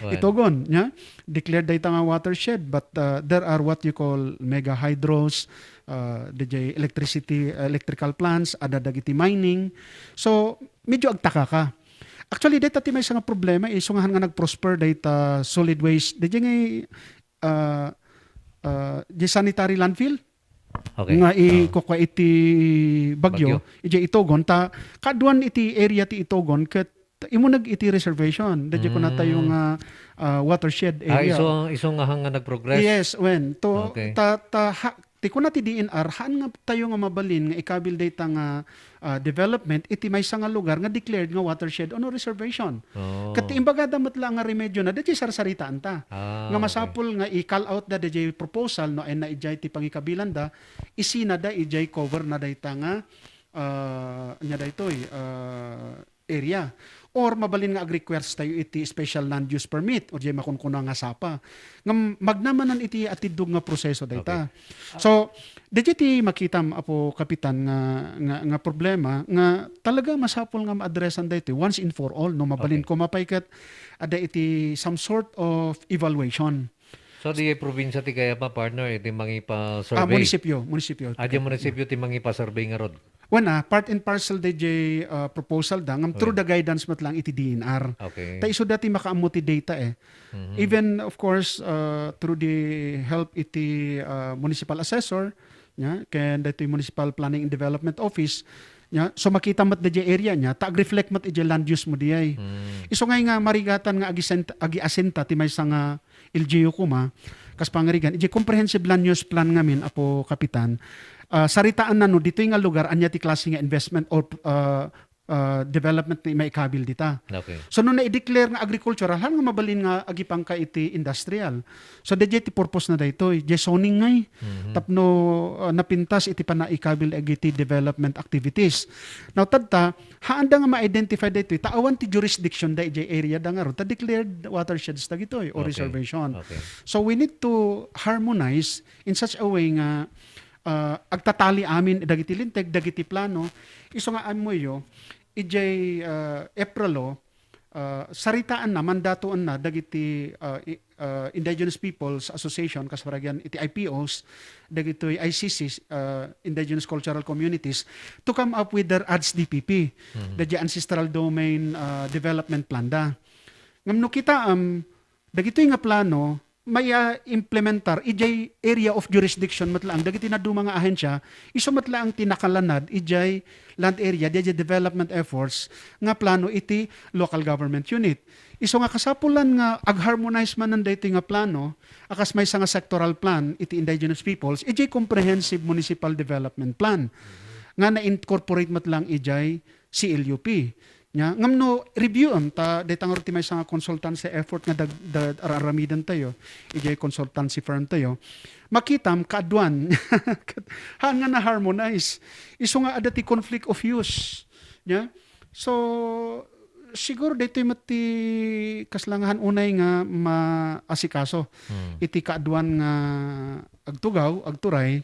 Wen. Itogon, nya? Declared dayta nga watershed, but, uh, there are what you call mega hydros, uh, D J electricity, electrical plants, adda dagiti mining. So, medyo agtaka ka. Actually, dayta ti maysa nga problema, isu nga han nga nag-prosper dayta solid waste. D J nga, uh, uh, di sanitary landfill. Okay. Nga i-, Oo. kukua iti Bagyo, Bagyo. Idiay Itogon, ta kaduan iti area ti Itogon, ket imuneg iti reservation. Dadya kuna tayo Mm. nga, ah, watershed Ah, area. isu, isu nga hang nga nag-progress? Yes, wen. To, Okay. ta, ta, ha, ti kuna ti D N R, haan nga tayo nga mabalin nga ikabil dayta nga, ah, development iti maysa nga lugar nga declared nga watershed ono reservation. Oh. Ket ti imbagada met la nga remedyo na, daytoy sarsaritaan ta. Ah, Nga okay. masapul nga i-call out da dayjay proposal no, ay na idiay ti pangikabilanda, isina da idiay cover na dayta nga, ah, anya daytoy, ah, area. Or mabalin nga ag-request tayo iti special land use permit, o diay makunkuna nga sapa. Ngem magnamanan iti atiddog nga proseso dayta. Okay. So, dayjay ti makitam, Apo Kapitan, nga, nga, nga problema nga talaga masapul nga ma-addressan daytoy once and for all, no? Mabalin Okay. ko mapay ket adda iti some sort of evaluation. So, di probinsya ti kayatna, partner, iti mangipa-survey? Ah, munisipyo, munisipyo. Ah, di munisipyo ti mangipa-survey ngarud? Wen, ah, part and parcel dayjay, ah, proposal da, ngem through Wen. the guidance met lang iti D N R. Okay. Ta isu dati makaammo ti data, eh. Mhm. Even, of course, uh, through the help iti, uh, municipal assessor, nya, ken daytoy Municipal Planning and Development Office, nya, so makita met dayjay area, nya, ta ag-reflect met idiay land use mo diay. Mm. Isu ngay nga marigatan nga agisent-, agiasinta ti maysa nga L G U koma, kas pangarigan, idiay comprehensive land use plan ngamin, Apo Kapitan, ah, saritaanna no ditoy nga lugar, ania ti klase nga investment or, ah, ah, development nga maikabil dita. Okay. So, no na-declare nga agricultural, haan nga mabalin nga agipangka iti industrial. So, dayjay ti purpose na daytoy. Diay zoning ngay. Mhm. Tapno, ah, napintas iti panaikabil dagiti development activities. Now, tadta, haanda nga ma-identify daytoy, ta awan ti jurisdiction da idiay area da ngarud, ta declared watersheds dagitoy or Okay. reservation. Okay. So, we need to harmonize in such a way nga, ah, agtatali amin dagiti linteg, dagiti plano. Isu nga ammoyo, idiay, ah, EFRALU, ah, saritaanna, mandatoanna dagiti, ah, i-, ah, Indigenous Peoples Association, kas pangarigan iti I P Os, dagitoy I C Cs, ah, Indigenous Cultural Communities, to come up with their A D S D P P, Mhm. dayjay Ancestral Domain, ah, Development Plan da. Ngem no kitaem, dagitoy nga plano, maimplementar idiay area of jurisdiction met laeng dagiti naduma nga ahensya, isu met laeng ti nakalanad idiay land area, idiay development efforts nga plano iti local government unit. Isu nga kasapulan nga ag-harmonize manen daytoy nga plano, a kas maysa nga sectoral plan iti indigenous peoples, idiay comprehensive municipal development plan nga na-incorporate met laeng idiay C L U P. Nya, ngem no review-em, ta dayta ngarud ti maysa nga consultancy effort nga dag-, da-, ar-, aramiden tayo, idiay consultancy firm tayo, makitam kaaduan. Haan nga na-harmonize. Isu nga adda ti conflict of use. Nya? So, siguro daytoy met ti kasla nga haan unay nga maasikaso Hmm. iti kaaduan nga agtugaw, agturay,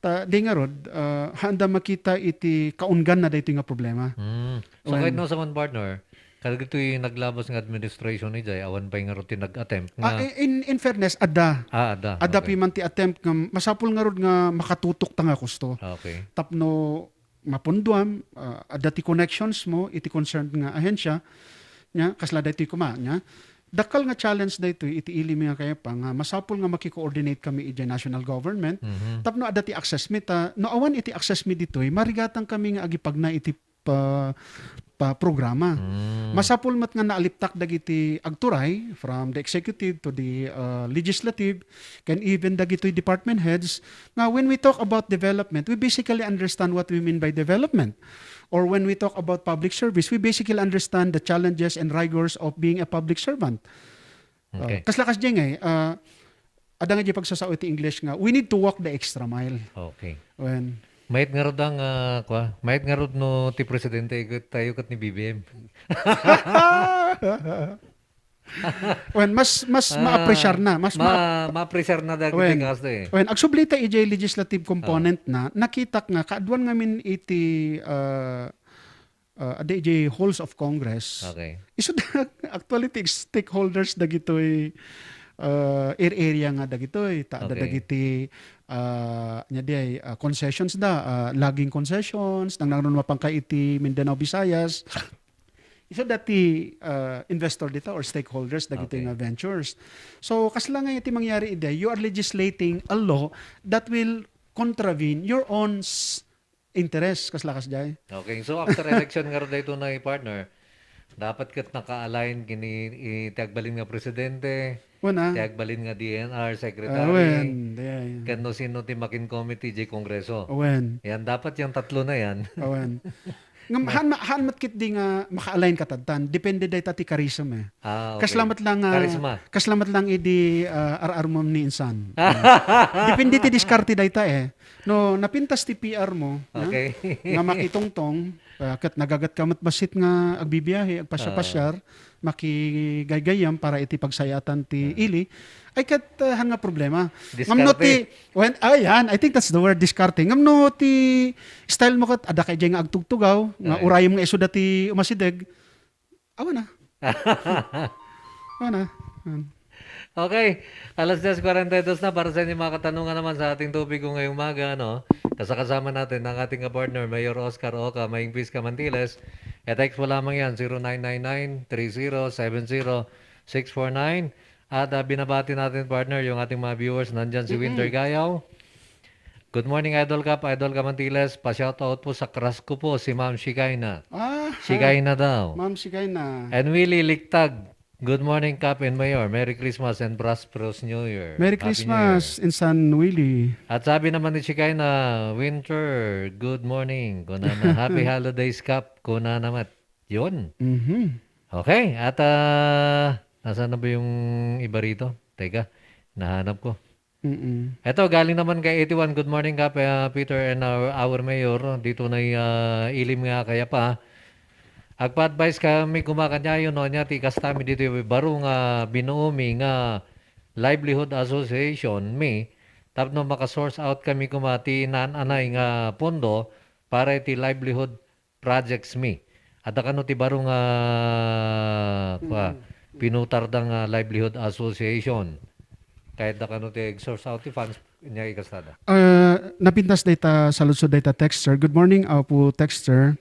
ta di ngarud, ah, haanda makita iti kaungganna daytoy nga problema. Hmm. So, Wen. Kahit no, sa man, partner, kadagitoy naglabas nga administration idiay, awan pay ngarud ti nag-attempt nga Ah, in, in fairness, adda. Ah, adda. Adda Okay. piman ti attempt nga masapul ngarud nga makatutok ta nga kusto. Okay. Tapno mapunduam, ah, adda ti connections mo iti concerned nga ahensya, nya, kasla daytoy koma, nya. Dakkel nga challenge daytoy iti ili mi nga kayatna nga masapul nga maki-coordinate kami idiay national government, Mhm. tapno adda ti access mi ta, no awan iti access mi ditoy, marigatan kami nga agipagna iti pa, pa programa. Mm. Masapul met nga naaliptak dagiti agturay from the executive to the, uh, legislative, can even dagitoy department heads, nga when we talk about development, we basically understand what we mean by development. Or when we talk about public service, we basically understand the challenges and rigors of being a public servant. Okay. Uh, kasla kasdiay ngay, uh, adda nga diay pagsasao iti English nga, "We need to walk the extra mile." Okay. Wen. Mayat ngarud ang, ah, kwa, mayat ngarud no ti presidente ket tayo ket ni B B M. Wen, mas, mas Ah, ma-appreciate na, mas ma-, ma-, ma-appreciate na dagiti Wen. kasto eh. Wen, agsubli ta idiay legislative component Oh. na, nakitak nga, kaaduan ngamin iti, ah, ah, adda idiay halls of Congress. Okay. Isu da, actually, ti stakeholders dagitoy, ah, air area nga dagitoy. Ta adda Okay. dagiti, ah, nya di ay, ah, concessions da, ah, logging concessions, nangnangruna mapanka iti Mindanao, Visayas. Isu dati, ah, investor dita or stakeholders dagitoy Okay. nga ventures. So, kasla nga iti mangyari idi, you are legislating a law that will contravene your own s-, interest, kasla kasdiay. Okay, so after election nga daytoy na, partner, dapat ket naka-align kini, i-, ti agbalin nga presidente, Wen, ah. ti agbalin nga D N R secretary, Ah, wen, di ay. ken no sino ti makin committee di Kongreso. Wen. Yan, dapat yung tatlo na yan. Wen. Ngem, haan ma-, haan met ketdi nga maka-align katadtan. Depende dayta ti charisma, eh. Ah, okay. Kasla met lang nga, Charisma. kasla met lang idi, ah, ar-armom ni insan. Depende ti diskarte dayta, eh. No, napintas ti P R mo, ha? Okay. Nga makitongtong, ah, ket nagagat ka met bassit nga agbibiahe, agpasiar-pasiar, Ah. makigaygayyem para iti pagsayatan ti Ah. ili. Ay, ket, ah, haan nga problema. Diskarte. Ngem no ti, wen, ah, yan, I think that's the word, diskarte. Ngem no ti style mo ket, adda ka idiay nga agtugtugaw, nga Ay. urayem nga isu dati umasideg, awan na. Awan na. Awan. Okay, alas diyes kuwarenta y dos na para sa inyong mga katanungan naman sa ating topiko ngayong umaga, ano? Kasakasama natin ang ating kapartner, Mayor Oscar Oca, Maing Pisca Mantiles. E-text mo lamang yan, zero nine nine nine three zero seven zero six four nine. At, ah, binabati natin, partner, yung ating mga viewers. Nandyan si Mm-mm. Winter Gayaw. Good morning, Idol Kap, Idol Kamantiles. Pa-shoutout po sa crush ko po, si Ma'am Shikaina. Ah, Shikaina daw. Ma'am Shikaina. And Willie Ligtag. Good morning, Kap and Mayor. Merry Christmas and prosperous New Year. Merry Happy New Christmas, Year. Insan Willie. At sabi naman ni Shikaina, Winter, good morning. Kunana, Happy Holidays, Kap. Kunana met. Yun. Mhm. Okay. At, ah, nasaan na ba yung iba rito? Teka, nahanap ko. Mm-mm. Eto, galing naman kay eighty-one. Good morning, Kap, ah, Peter and our, our mayor. Dito na, ah, ilim nga kayapa. Agpa-advise kami kumakanyayo no, anya ti kastami dito baro nga binuo mi nga livelihood association mi tapno maka-source out kami kuma ti naan-anay nga pondo para iti livelihood projects mi. Adda kano ti baro nga, kua, Mm. pinutarda nga livelihood association. Kayatda kano ti ag-source out ti funds, nya ikastada. Ah, napintas dayta, saludsod dayta texter. Good morning, Apo Texter.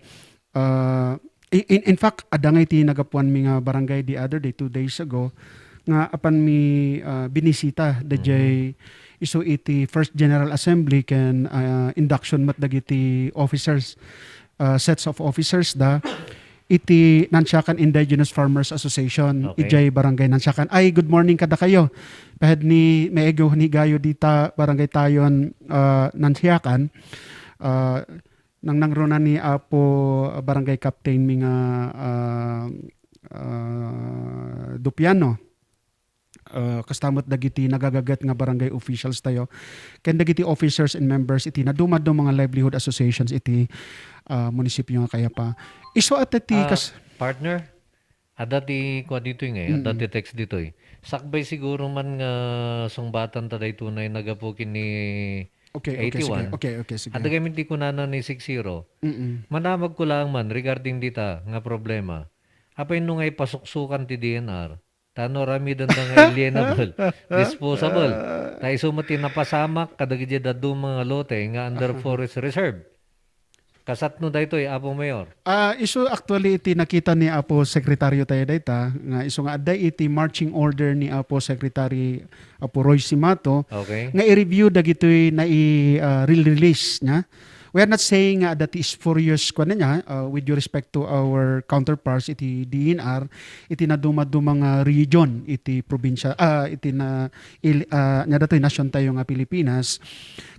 Ah, i-, in, in fact, adda nga iti nagapuan mi nga barangay the other day, two days ago, nga apan mi, ah, binisita, dayjay Mhm. isu iti first General Assembly ken, ah, induction met dagiti officers, ah, sets of officers da iti Nansiakan Indigenous Farmers Association, Okay. idiay Barangay Nansiakan. Ay, good morning kadakayo. Pahed ni Meego ni Gayo dita, Barangay Tayon, ah, Nansiakan. Ah, nangnangruna ni Apo Barangay Captain mi nga, ah, ah, Dupiano. Ah, kasta met dagiti nagagaget nga barangay officials tayo, ken dagiti officers and members iti nadumaduma nga livelihood associations iti, ah, munisipyo nga kayapa. Isu a ti Ah, kas- partner, adda ti kua ditoy ngay, adda Mm. ti text ditoy. Sakbay siguro man nga sungbatan ta daytoy nga nagapu ken ni Okay, okay, sige. eighty-one. Okay, okay, sige. Adda kami ti kunana ni six zero. Mm-mm. Manamag ko lang man regarding dita nga problema. Apay no nga ipasuksukan ti D N R? Tano ramiden da nga alienable, disposable. Ta isu met ti napasamak kadagiti dadduma nga lote nga under Aha. forest reserve. Kasatno daytoy, Apo Mayor? Ah, isu actually iti nakita ni Apo Sekretaryo tayo dayta, nga isu nga adda iti marching order ni Apo Secretary Apo Roy Simato, Okay. nga i-review dagitoy nai-, ah, re-release niya. We are not saying nga adda ti spurious, kuwan niya, ah, with due respect to our counterparts iti D N R, iti nadumaduma nga region, iti probinsya, ah, iti na, il-, ah, nya datoy nasion tayo nga Pilipinas.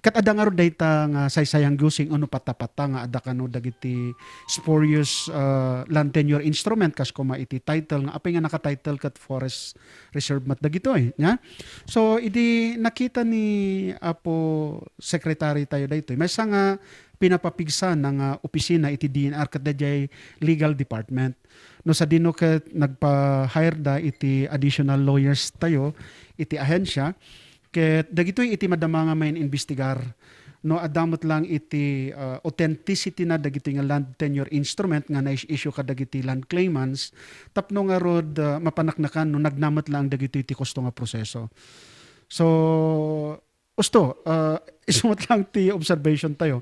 Ket adda ngarud dayta nga saysayangusing ono pata-pata nga adda kano dagiti spurious, ah, land tenure instrument, kas koma iti title nga apay nga naka-title ket forest reserve met dagitoy, nya? So, idi nakita ni Apo Secretary tayo daytoy, maysa nga pinapapigsa na nga opisina iti D N R ket dayjay legal department. No sadino ket nagpa-hire da iti additional lawyers tayo iti ahensya, ket dagitoy iti madama nga main-imbestigar no adda met lang iti, ah, authenticity na dagitoy nga land tenure instrument nga na-issue kadagiti land claimants, tapno ngarud, ah, mapanaknakan no nagna met lang dagitoy ti kosto nga proseso. So, usto, ah, isu met lang ti observation tayo.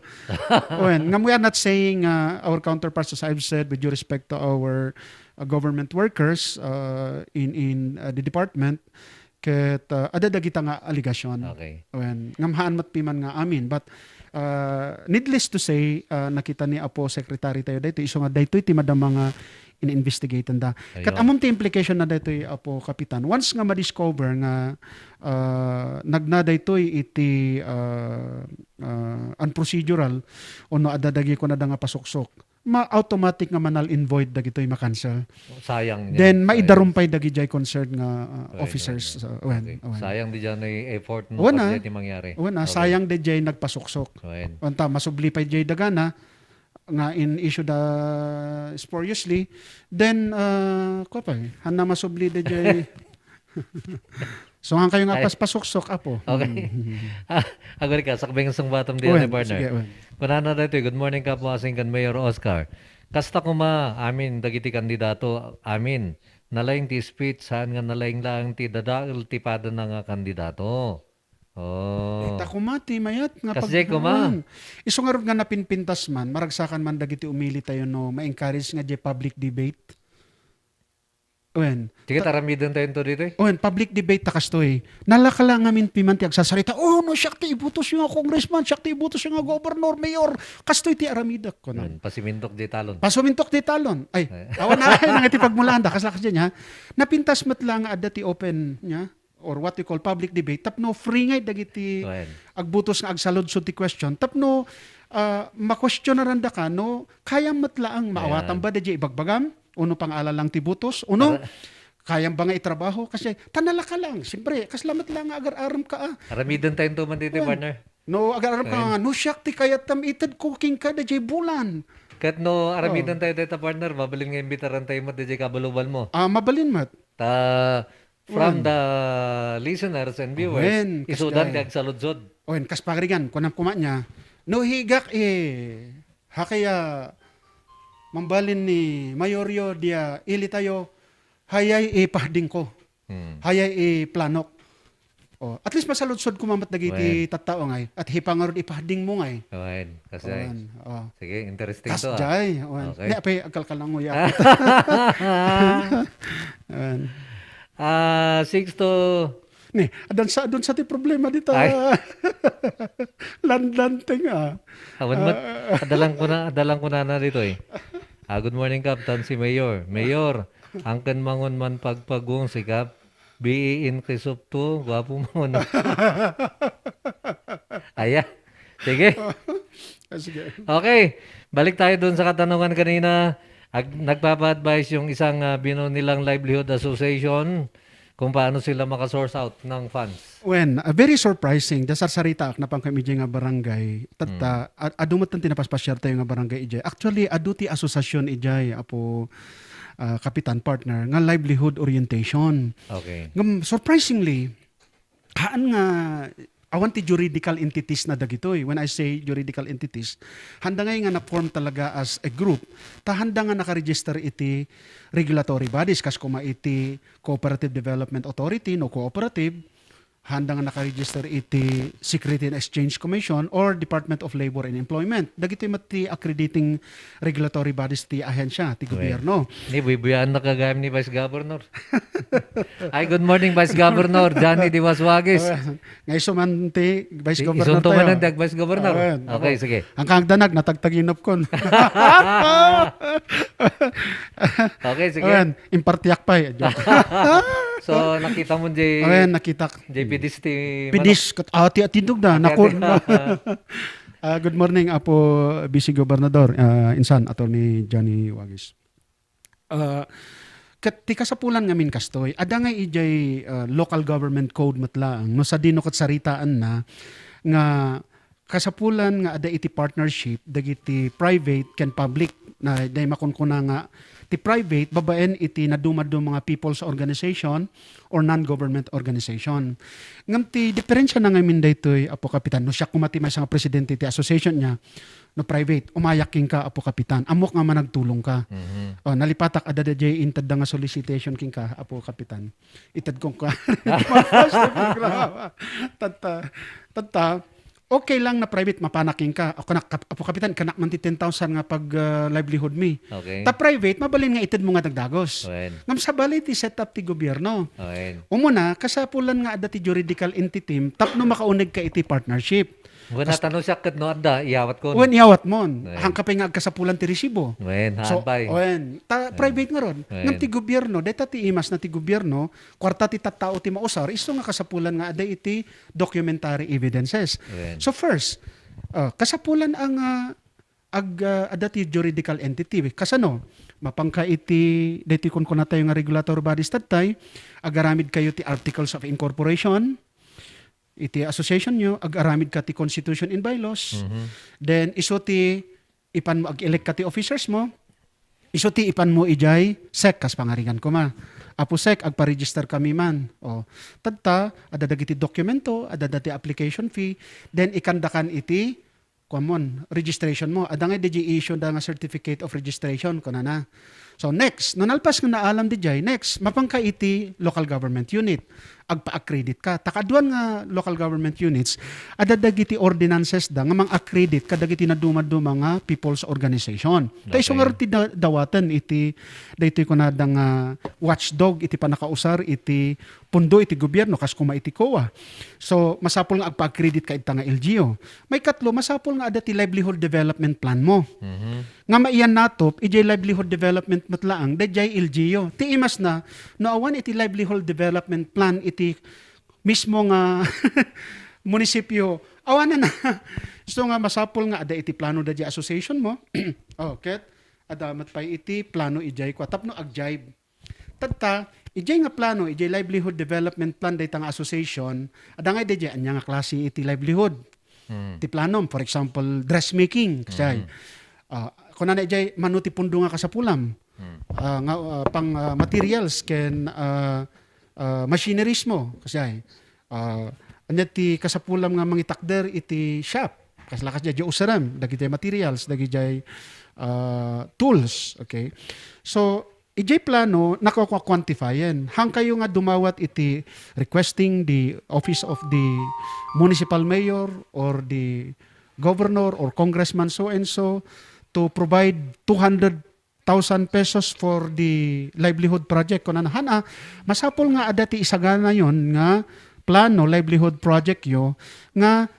Wen, ngem we are not saying, ah, our counterparts, as I've said, with due respect to our, ah, government workers, ah, in, in, ah, the department, ket, ah, adda dagita nga allegation. Okay. Wen, ngem haan met piman nga amin. But, ah, needless to say, ah, nakita ni Apo Secretary tayo daytoy, isu nga daytoy ti madama nga in-investigaten da. Ket Ayun. Ammom ti implication na daytoy, Apo Kapitan. Once nga ma-discover nga, ah, nagna daytoy iti, ah, ah, unprocedural o no adda dagiti kunada nga pasuksok, ma-automatic nga ma-null and void dagitoy, ma-cancel. Sayang niya. Then, Sayang. Maidarumpay dagijay concerned nga, ah, Wen, officers. wen, wen. So, wen, Okay. wen. Sayang di dyan ay effort mo Wen, pag ah. dyan ti mangyari. Wen, ah, Okay. sayang di jay nagpasuksok. Wen. Wen ta, masubli pay jay dagana nga in-issue da spuriously. Then, ah, kwa pa, eh, hanna masubli di jay. So, han kayo nga Ay. paspasuksok, Apo. Okay. Mm. Ah, agori ka, sakbay nga sungbatam di Wen, ate, partner. sige, wen. Kunana daytoy, "Good morning, Kap Wasing kan Mayor Oscar. Kasta kuma, amin, dagiti kandidato, amin. Nalaing ti speech, saan nga nalaing laeng ti dadael ti padana nga kandidato." Oh. Ita kuma ti mayat nga Kasdiay pag-, kuma. wen. Isu ngarud nga napinpintas man, maragsakan man dagiti umili tayo no, ma-encourage nga di public debate. Wen. Sige, Ta- taramiden tayo to dito eh. Wen, public debate ta kastoy. Nalaka lang ngamin piman ti agsasarita, "Oh, no, siak ti ibutos yung nga congressman, siak ti ibutos yung nga governor, mayor." Kastoy ti aramidek, kuno. Wen, pasumintok di talon. Pasumintok di talon. Ay, Eh. awan na, ay, nangiti pagmulaan da, kasla kasi niya. Napintas met lang nga adda ti open niya, or what we call public debate, tapno free ngay dagiti Wen. agbutos nga agsaludsod ti question, tapno, ah, maquestionaran da ka, no, kayam met laang maawatan Ayan. ba dayjay ibagbagam? Uno pangalalang ti butos? Uno, Para kayam ba nga itrabaho? Kasi, tanala ka lang. Siyempre, kasla met lang nga agar-arem ka, ah. Aramiden tayo to man dito, Wen. partner. No, agar-arem ka Wen. nga, no, siak ti kayatam, ited ko king ka dayjay bulan. Kat no, aramiden Oh. tayo dito, partner, mabalin nga imbitaran tayo mo dayjay kabalubal mo. Ah, mabalin met. Ta, from Wen. the listeners and viewers, Wen, isudan kasjay. ti agsaludsod. Wen, kas pagarigan, kunam kuma niya, no higak, eh, hakaya, mambalin ni Mayorio, dia, ili tayo, hayay ipahding ko. Hmm. Hayay iplanok. Oh, at least masaludsod kuma met dagiti Wen. tattao ngay. At hipangarod ipahding mo ngay. Wen, kasjay. Wen, oh. Sige, interesting to, ah. Kasjay, wen. Okay. Ni, apay, agkalkalangoy ako. Wen. Ah, six to Ni, adun sa, adun sa ti problema dita. Ay. Landlanting, ah. Awan mat, Ah. adalan ko na, adalan ko na na dito eh. Ah, good morning, Kap. Tan si Mayor. Mayor, angken mangon man pagpagong si Kap, B A in Crisopto, gwapo mangon. Aya. Sige. Ah, sige. Okay. Balik tayo dun sa katanungan kanina. Ag-, nagpapa-advise yung isang, ah, Binoy nilang Livelihood Association kung paano sila maka-source out ng funds. When, ah, very surprising, da sarsaritaak napan kami dyan nga barangay, tatta, Hmm. a-, adu met ti napaspasyar tayo nga barangay ijay. Actually, adu ti asosasyon ijay, Apo, ah, Kapitan, partner, nga livelihood orientation. Okay. Ngem, surprisingly, haan nga awan ti juridical entities na dagitoy. When I say juridical entities, handa ngay nga na-form talaga as a group, ta handa nga nakaregister iti regulatory bodies, kas kuma iti Cooperative Development Authority, no cooperative, handa nga nakaregister iti Security and Exchange Commission or Department of Labor and Employment. Dagitoy met ti accrediting regulatory bodies ti ahensya ti Well, gobyerno. Ni buybuyan na kagayam ni Vice Governor. Ay, good morning, Vice Governor Johnny Diwaswagis. Nga isu man ti Vice I-, Governor isunto man tayo. Ang Vice Governor. Awen, Okay, ako. Sige. Ang kangdanag, natagtaginop kon. Okay, sige. Awen, impartiak pay. Joke. So, nakita mo, J-, Awen, nakitak. J P D S ti Pidis, manok? Kat-, ah, ti atindog na. Ati, Naku, ati. Ah, good morning, Apo Vice Gobernador. Ah, insan, Attorney Johnny Wagis. Ah, ket ti kasapulan ngamin kastoy, adda nga ijay, ah, local government code met laeng, no sadino ket saritaanna nga kasapulan nga adda iti partnership dagiti private ken public Na, day makunkuna nga ti private babaen iti nadumaduma nga people's organization or non-government organization. Ngem ti diferensiana ngamin daytoy, Apo Kapitan, no siak koma ti maysa nga presidente ti association niya, no private, umayak kenka, Apo Kapitan. Ammok nga managtulongka. Mhm. O, nalipatak, adda daydiay intedda nga solicitation kenka, Apo Kapitan. Itedko kenka. Tatta, tatta, okay lang na private, mapanak kenka. O, kanak, Apo Kapitan, kanak man ti ten thousand nga pag, ah, livelihood mi. Okay. Ta private, mabalin nga itedmo nga dagdagos. Wen. Ngem sabali ti set up ti gobierno. Wen. Umuna, kasapulan nga adda ti juridical entity tapno makauneg ka iti partnership. Wen, kas- ta no siak ket no adda, iyawat ko. Wen, iyawat mon. Wen. Hangka pay nga agkasapulan ti resibo. Wen, So, haan pay. wen. Ta, Wen. private ngarud. Wen. Ngem ti gobierno, dayta ti imas na ti gobierno, kuarta ti tattao ti mausar, isu nga kasapulan nga adda iti documentary evidences. Wen. So first, ah, kasapulan ang, ah, ag, ah, adda ti juridical entity. Kasano? Mapanka iti, daytoy kunkunatayo nga regulatory bodies tattay, agaramid kayo ti articles of incorporation, iti association nyo, agaramid ka ti constitution and bylaws. Mhm. Then, isu ti ipan mo, ag-elect ka ti officers mo, isu ti ipan mo ijay sec, kas pangarigan koma. Apo sec, agpa-register kami man. O, tatta, adda dagiti dokumento, adda dati application fee, then ikandakan iti, kuamon, registration mo. Adda nga di issue da nga certificate of registration, kunana. So next, no nalpas nga naalam dijay, next, mapanka iti local government unit. Agpa-accredit ka. Ta kaaduan nga local government units, adda dagiti ordinances da nga mang-accredit kadagiti nadumaduma nga people's organization. Ta isu Okay. nga ti da-, dawaten iti daytoy kunada nga watchdog iti pannakausar iti pundo iti gobierno, kas kuma iti COA. So, masapul nga agpa-accredit ka ita nga L G U. Maikatlo, masapul nga adda ti livelihood development plan mo. Mhm. Nga maiyan natop, ijay livelihood development met laeng, dayjay L G U. Ti imas na, no awan iti livelihood development plan iti mismo nga munisipyo, awanan na. So nga masapul nga adda iti plano dayjay association mo. O, ket adda met pay iti plano ijay kua tapno agjayb. Tatta, ijay nga plano, ijay livelihood development plan dayta nga association, adda nga dayjay ania nga klase iti livelihood. Hmm. Ti planom, for example, dressmaking, kasjay. Hmm. Ah, kunana ijay, mano ti pundo nga kasapulam? Hmm. Ah, nga, ah, pang, ah, materials ken, ah, ah, machineries mo, kasjay. Ah, ania ti kasapulam nga mangitakder iti shop? Kasla kasjay, di usarem, dagiti materials, dagiti, ah, tools, okay? So, ijay plano, nakukua-quantifyen. Hangkayo nga dumawat iti requesting the office of the municipal mayor or the governor or congressman so and so to provide two hundred thousand pesos for the livelihood project. Kunana, han, ah, masapul nga adda ti isaganayon nga plano, livelihood project yo, nga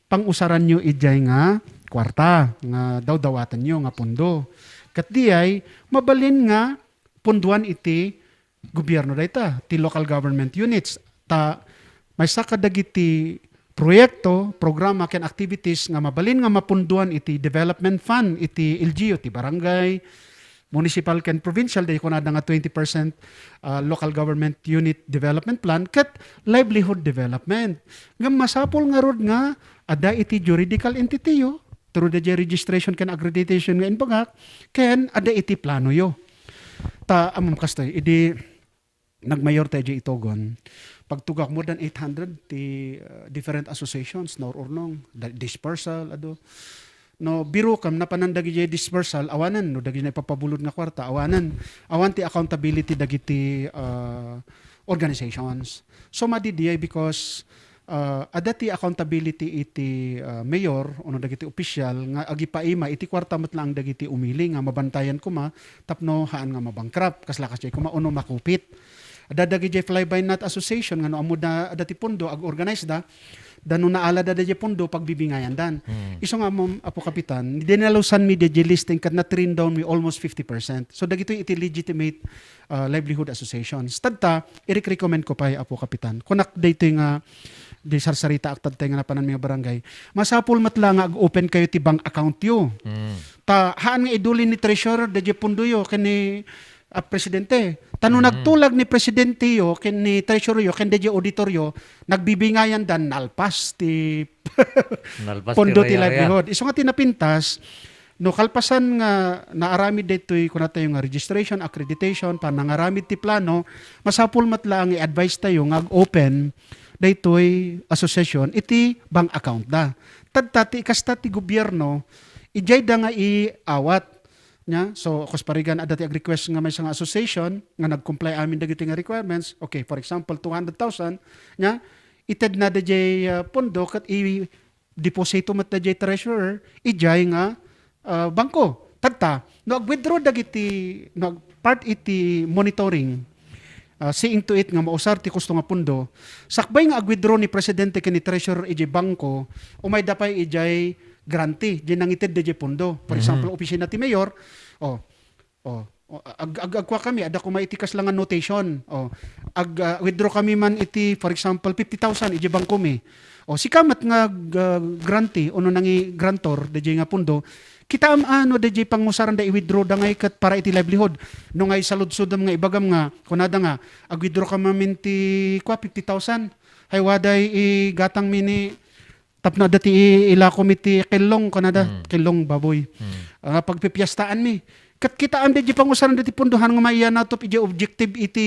pang-usaran yo ijay nga kuarta nga dawdawaten yo nga pundo. Ket diay, mabalin nga punduan iti gobierno dayta, ti local government units. Ta maysa kadagiti proyekto, programa, ken activities nga mabalin nga mapunduan iti development fund iti L G U, ti barangay, municipal ken provincial, daydi kunada nga twenty percent, ah, local government unit development plan, ket livelihood development. Ngem masapul ngarud nga adda iti juridical entity yo, through the registration ken accreditation nga imbagak, ken adda iti plano yo. Ta, ammom kastoy, idi nagmayor tayo di Itogon, pagtugak, more than eight hundred ti, uh, different associations, naur-urnong, da-, dispersal, adu. No, birokam, napanan dagiti dispersal, awanen, no, dagiti ipapabulod nga kuarta, awanen. Awan ti accountability dagiti, uh, organizations. So, madi diay because, uh, adda ti accountability iti, uh, mayor ono dagiti opisyal nga agipaima iti kuarta met laeng dagiti umili nga mabantayan koma tapno haan nga mabankrupt, kasla kasjay koma, ono makupit. Adda dagiti fly-by-night association nga no ammoda adda ti pundo, ag-organize da, da no naala da dayjay pundo, pagbibingayan dan. Hmm. Isu nga, Ma'am, Apo Kapitan, dinalusan mi dayjay listing ket na-turn down mi almost fifty percent. So, dagitoy iti legitimate, uh, livelihood associations. Tatta, i-recommend ko pay, Apo Kapitan. Kunak daytoy nga, di sarsaritaak tattay nga napanan mi nga barangay. Masapul met la nga ag-open kayo ti bank account yo. Hmm. Ta, haan nga idulin ni treasurer, dayjay pundo yo, ken ni, ah, presidente. Ta no Mm. nagtulag ni presidente yo, ken ni treasurer yo, ken dayjay auditor yo, nagbibingayan dan, nalpas ti Nalpas ti pundo ti raya-raya. Livelihood. Isu nga ti napintas, No kalpasan nga naaramid daytoy, kunatayo nga registration, accreditation, panangaramid ti plano, masapul met laeng i-advise tayo nga ag-open daytoy association iti bank account da. Tadta ti kasta ti gobierno, idiay da nga iawat. Nya, so, Kusparigan, adda ti ag-request nga maysa nga association nga nag-comply amin dagiti nga requirements. Okay, for example, two hundred thousand, nya, itedna daydiay, ah, pondo ket i-deposito met daydiay treasurer idiay nga, ah, bangko. Tadta, no ag-withdraw dagiti, no ag-, part iti monitoring, ah, seeing to it nga mausar ti kusto nga pondo, sakbay nga ag-withdraw ni presidente ken ni treasurer idiay bangko, umayda pay idiay grantee, diay nangited daydiay pondo. For Mhm. example, opisina ti mayor, oh, oh, oh, ag-, ag-, agkua kami, adda koma iti kasla nga notation. Oh, ag, ah, withdraw kami man iti, for example, fifty thousand idiay bangko mi. Oh, sika met nga ag, ah, grantee, ono nangi-grantor, daydiay nga pondo, kitaem a no daydiay pangusaranda i-withdraw da ngay ket para iti livelihood. No ngay saludsodem nga ibagam nga, kunada nga, ag-withdraw ka mamin ti, kua, fifty thousand. Hay waday igatang mi ni tapno adda ti i-, ilako mi ti kellong, kunada, Mm. kellong baboy. Mm. Ah, pagpipiestaan mi. Ket kitaem daydiay pangusaranda ti pondo, han nga maiyanatop idiay objective iti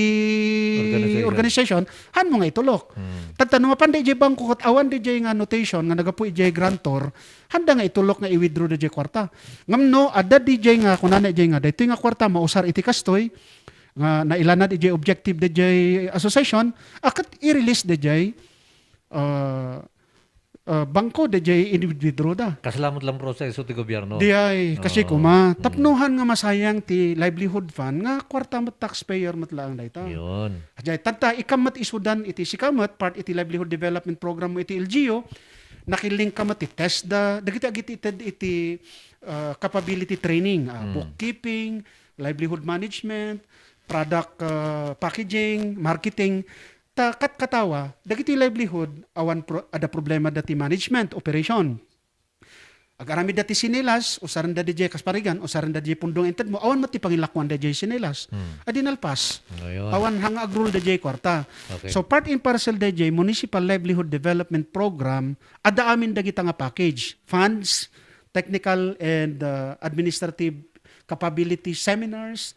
Organization. organization, han mo nga itulok. Mm. Tadta no mapan daydiay bangko ket awan daydiay nga notation nga nagapu idiay grantor, handa nga itulok nga i-withdraw daydiay kuarta. Ngem no, adda daydiay nga, kunana idiay nga, daytoy nga kuarta mausar iti kastoy, nga nailanad idiay objective daydiay association, a ket i-release daydiay, ah, ah, bangko daydiay in-withdraw da. Kasla met lang proseso ti gobierno. Diay, kasi Oo. kuma, Mm. tapno han nga masayang ti livelihood fund nga kuarta met taxpayer met laeng dayta. Yun. Diay, tadta, ikam met isudan iti sika met, part iti livelihood development program mo iti L G U, nakilling ka met ti TESDA, dagiti agiti ited iti, ah, capability training, ah, Mm. bookkeeping, livelihood management, product, ah, packaging, marketing. Ta katkatawa, dagiti livelihood, awan pro-, adda problema dati management, operation. Ag-aramid dati sinelas, usarenda daydiay Kusparigan, usarenda daydiay pondo nga inted mo, awan met ti pangilakuan daydiay sinelas. Hmm. Adi nalpas. Ngayon. Awan han nga agrule daydiay kuarta. Okay. So, part and parcel daydiay Municipal Livelihood Development Program, adda amin dagita nga package, funds, technical and, uh, administrative capability seminars,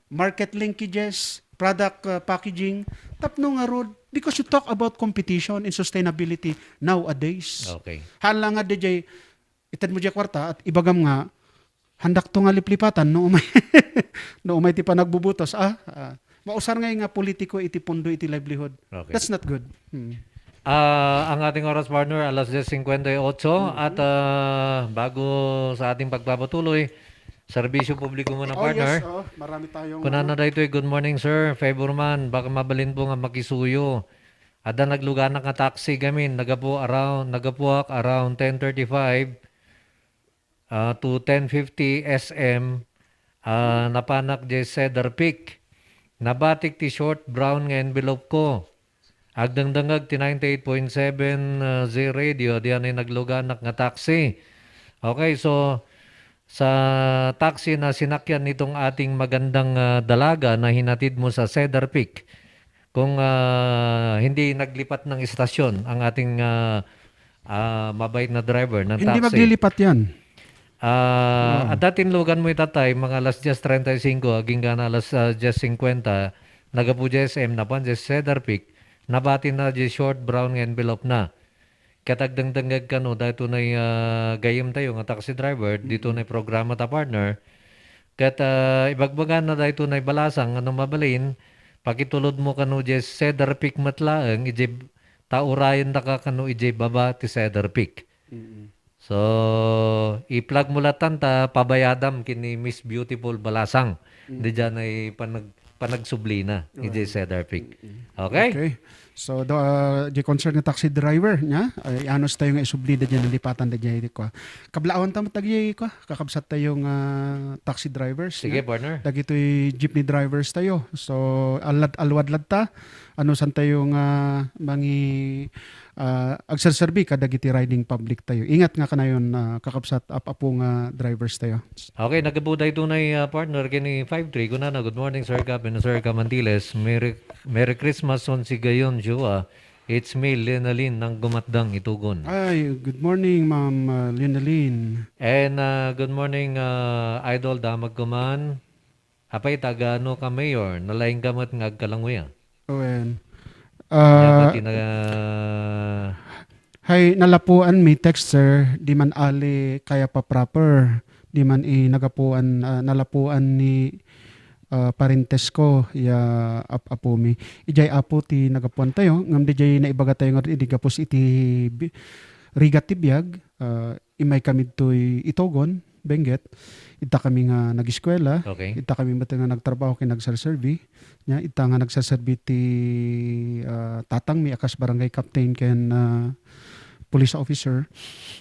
market linkages, product, uh, packaging, tapno ngarud, because you talk about competition and sustainability nowadays. Okay. Haan la nga daydiay, ited mo daydiay kuarta, at ibagam nga, handakto nga liplipatan, no umay, no umay ti panagbubutos, ah, ah, mausar ngay nga politiko iti pondo iti livelihood. Okay. That's not good. Hmm. Ah, ang ating oras, partner, alas diyes singkwenta y otso. Mm-hmm. At, ah, bago sa ating pagpapatuloy, serbisyo publiko muna, Oh, partner. Yes, oh, marami tayong, Kunana ano. Daytoy, "Good morning, sir. Favor man, baka mabalin po nga makisuyo. Adda nagluganak nga taxi gamin, nagapu around, nagapuak around ten thirty-five, ah, to ten fifty S M, ah, napanak diay Cedar Peak. Nabatik ti short brown nga envelope ko. Agdengdengngeg ti ninety-eight point seven, ah, Z Radio, diay nagluganak nga taxi." Okay, so, sa taxi na sinakyan nitong ating magandang, ah, dalaga na hinatid mo sa Cedar Peak, kung, ah, hindi naglipat ng istasyon ang ating, ah, ah, mabait na driver ng Hindi taxi. Maglilipat yan. Ah, Ah. Adda tinlugan mo itatay, mga alas diyes treinta y cinco, agingga na alas, ah, diyes singkwenta, nagapu diay S M, napan diay Cedar Peak, nabati na diay short brown nga envelope na. Ket agdengdengngeg kano, daytoy nay, ah, gayyem tayo nga taxi driver, ditoy nay programa ta, partner. Ket, ah, ibagbagana daytoy nay balasang, ano mabalin, pakitulod mo kano diay Cedar Peak met laeng, ijay ta urayen daka kano ijay baba ti Cedar Peak. Mm-mm. So, i-plug mo latta ta pabayadam ken ni Miss Beautiful Balasang. Mm. Diay panag-, panagsublina, ijay Cedar Peak. Mm-mm. Okay? Okay. So, do, ah, diay concern nga taxi driver, nya? Ay, anus tayo nga isubli diay nalipatan diay, di kwa. Kablaawan ta met dagiti, kwa, kakabsat tayo nga taxi drivers, Sige, nya? Partner. Dagitoy jeepney drivers tayo. So, alad-, alwad latta, anusan tayo nga mangi-, ah, agserserbi kadagiti riding public tayo. Ingat nga kanayon, ah, kakabsat, ap-apo nga drivers tayo. Okay, nagapu daytoy nay, ah, partner, ken ni five three. Kunana, "Good morning, Sir Gab and Sir Kamantiles. Merry, Merry Christmas, son si Gayon, Joa. It's me, Lenalyn, nang gumatdang itugon. Ay, good morning, Ma'am, uh, Lenalyn. And, uh, good morning, uh, Idol, damag ko man. Apay, tagano ka, Mayor? Nalaing ka met nga agkalangoy, ah. Wen. Ania ba Ah, ti na- Hay, nalapuan mi, text, sir, di man ali Kayapa proper. Di man i nagapuan, ah, nalapuan ni, ah, parentes ko, ya ap-, apo mi. Ijay apo ti nagapuan tayo, ngem dijay naibaga tayo nga idi gapus iti bi-, rigat ti biag, ah, immay kami ditoy Itogon, Benguet. Idta kami nga nag-eskuela, Okay. Idta kami met nga nagtrabaho ken nagserserbi. Nia, idta nga nagserserbi ti, ah, tatang mi a kas barangay captain ken, ah, police officer.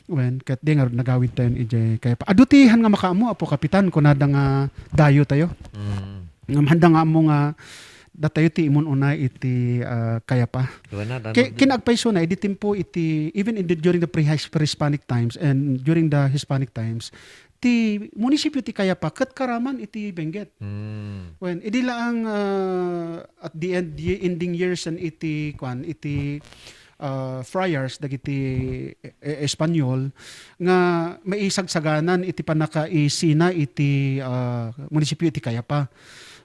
Wen, ket di nga nagawid tayo ijay Kayapa. Adu ti han nga makaammo, Apo Kapitan, kunada nga dayo tayo. Mm. Ngem handa nga ammo nga datayo ti imun-una iti, ah, Kayapa. Wen, na, Ki-, tan-, kinaagpayso na, idi timpo iti, even in the, during the pre-His-, pre-Hispanic times and during the Hispanic times, ti munisipyo ti Kayapa ket karaman iti Benguet. Mm. Wen, idi laang, ah, at the end, the ending years and iti, kuan, iti, ah, friars dagiti, eh, Espanyol nga maisagsaganan iti pannakaisina iti, ah, munisipyo iti Kayapa.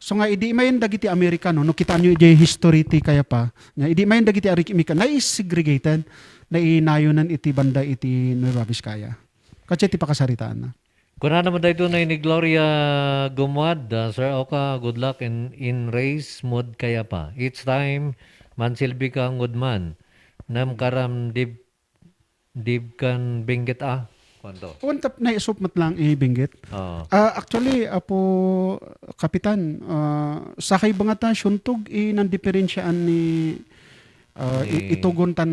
So nga idi mayen dagiti Amerikano, no, kitaenyo idiay history ti Kayapa, nia, idi mayen dagiti Amerikano, nai-segregated, nainayonan iti banda iti Nueva Vizcaya. Katsa iti pakasaritaanna. Kunana met daytoy ni Gloria Gumuad, ah, Sir Oka, good luck in, in race mod Kayapa. Each time, mansilbi ka ngudman. Nam karam dib-, dibkan Benguet a. Kuanto? Wen, tap-, naisop met lang i Benguet. Oo. Ah, actually, Apo Kapitan, ah, sakay bangata siuntog i nandiperensiaan ni Ah, i-, Ni Itogon tan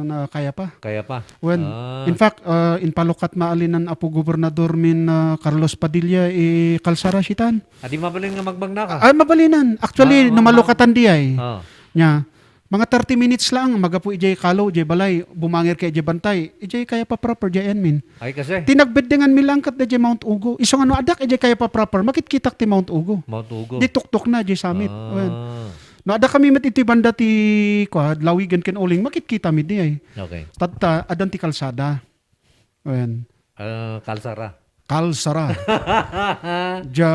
na Kayapa. Kayapa. Wen, Ah. in fact, ah, impalukatna ali nan Apo Gobernador min, ah, Carlos Padilla i kalsara sitan. Adi mabalin nga magmagna ka? Ay, mabalinan. Actually, Ah, no ma-, malukatan di ay. Ah. Nia, mga thirty minutes lang, magapu ijay kalo, ijay balay, bumangir ka ijay bantay. Ijay Kayapa proper, ijay amin. Ay, kasi? Tinagbeddengan mi lang ket ijay Mount Ugo. Isu nga no addak ijay Kayapa proper, makitkitak ti Mount Ugo. Mount Ugo. Di tuktok na, ijay summit. Ah. Wen. No, adda kami met iti banda ti, kua, Lawigan ken Uling, makitkita mi di ay. Okay. Tatta, addan ti kalsada. Wen. Ah, kalsara. Kalsara. Dia,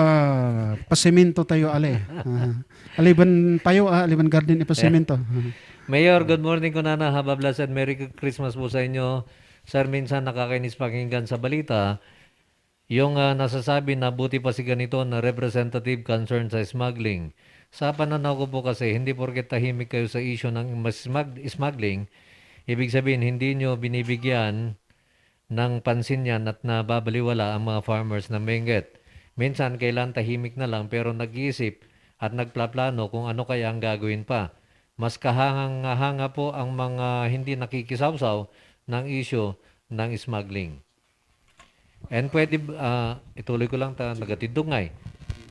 pasemento tayo, ale. Ah. Aliban tayo, ah, aliban garden, ipasemento. Eh. Mayor, good morning, kunana. Have a blessed Merry Christmas po sa inyo. Sir, minsan nakakainis pakinggan sa balita, yung, ah, nasasabi na buti pa si ganito na representative concern sa smuggling. Sa pananaw ko po kasi, hindi porket tahimik kayo sa issue ng mas smug-, smuggling, ibig sabihin, hindi nyo binibigyan ng pansin yan at nababaliwala ang mga farmers ng Benguet. Minsan, kailan tahimik na lang pero nag-iisip at nagplaplano kung ano kaya ang gagawin pa. Mas kahanga-hanga po ang mga hindi nakikisawsaw ng issue ng smuggling. And pwede b-, ah, ituloy ko lang ta, nagatidong ngay.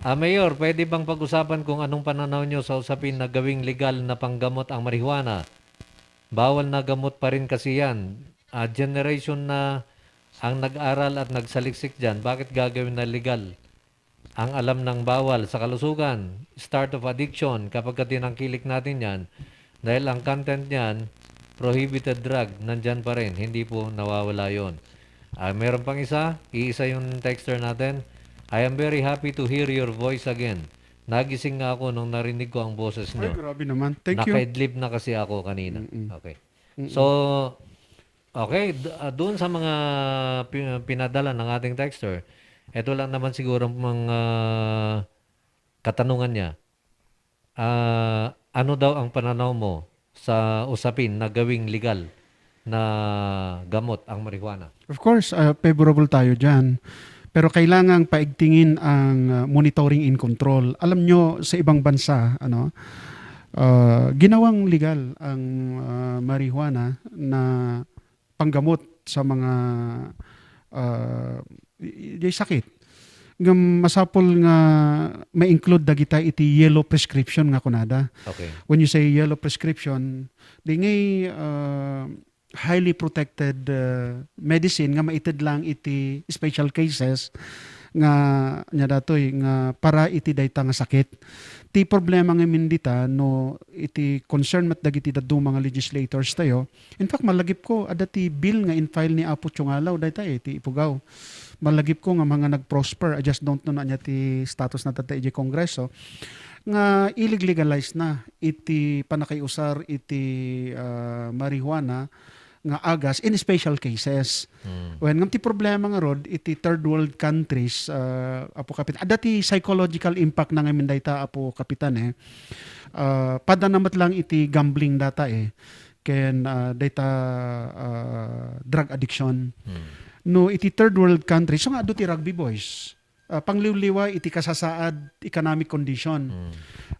Ah, Mayor, pwede bang pag-usapan kung anong pananaw nyo sa usapin na gawing legal na panggamot ang marijuana? Bawal na gamot pa rin kasi yan. Ah, generation na ang nag-aral at nagsaliksik dyan. Bakit gagawin na legal? Ang alam ng bawal sa kalusugan, start of addiction, kapag ka tinangkilik natin yan, dahil ang content niyan, prohibited drug, nandyan pa rin, hindi po nawawala yon. Ah, meron pang isa, iisa yung texter natin. "I am very happy to hear your voice again. Nagising nga ako nung narinig ko ang boses Ay, nyo. Grabe naman. Thank you. Nakaidlip na kasi ako kanina." Mm-mm. Okay. Mm-mm. So, okay, d-, ah, doon sa mga pi-, pinadala ng ating texter, eto lang naman siguro ang mga katanungan niya. Ah, ano daw ang pananaw mo sa usapin na gawing legal na gamot ang marijuana? Of course, ah, favorable tayo diyan. Pero kailangang paigtingin ang, ah, monitoring and control. Alam nyo, sa ibang bansa, ano, ah, ginawang legal ang, ah, marijuana na panggamot sa mga, ah, i-, i-, sakit. Ngem masapul nga ma-include dagita iti yellow prescription nga kunada. Okay. When you say yellow prescription, di ngay, ah, highly protected, ah, medicine nga maited lang iti special cases nga, ania datoy, nga para iti dayta nga sakit. Ti problema ngamin dita, no, iti concern met dagiti dadduma nga legislators tayo, in fact, malagipko, adda ti bill nga in-file ni Apo Chungalaw, dayta, eh, ti ipugaw. Malagipko nga mga nag-prosper, I just don't know no ania ti status na tatta iti Kongreso, nga ilig-legalize na iti pannakaiusar iti, ah, marijuana nga agas in special cases. Mm. Wen, ngem ti problema ngarud iti third world countries, ah, Apo Kapitan. Adda ti psychological impact na ngamin dayta, Apo Kapitan, eh. Ah, padana met lang iti gambling data, eh. Ken, ah, dayta, ah, drug addiction. Mm. No, iti third world countries, so nga adu ti rugby boys. Ah, pangliwliwa iti kasasaad economic condition. Mm.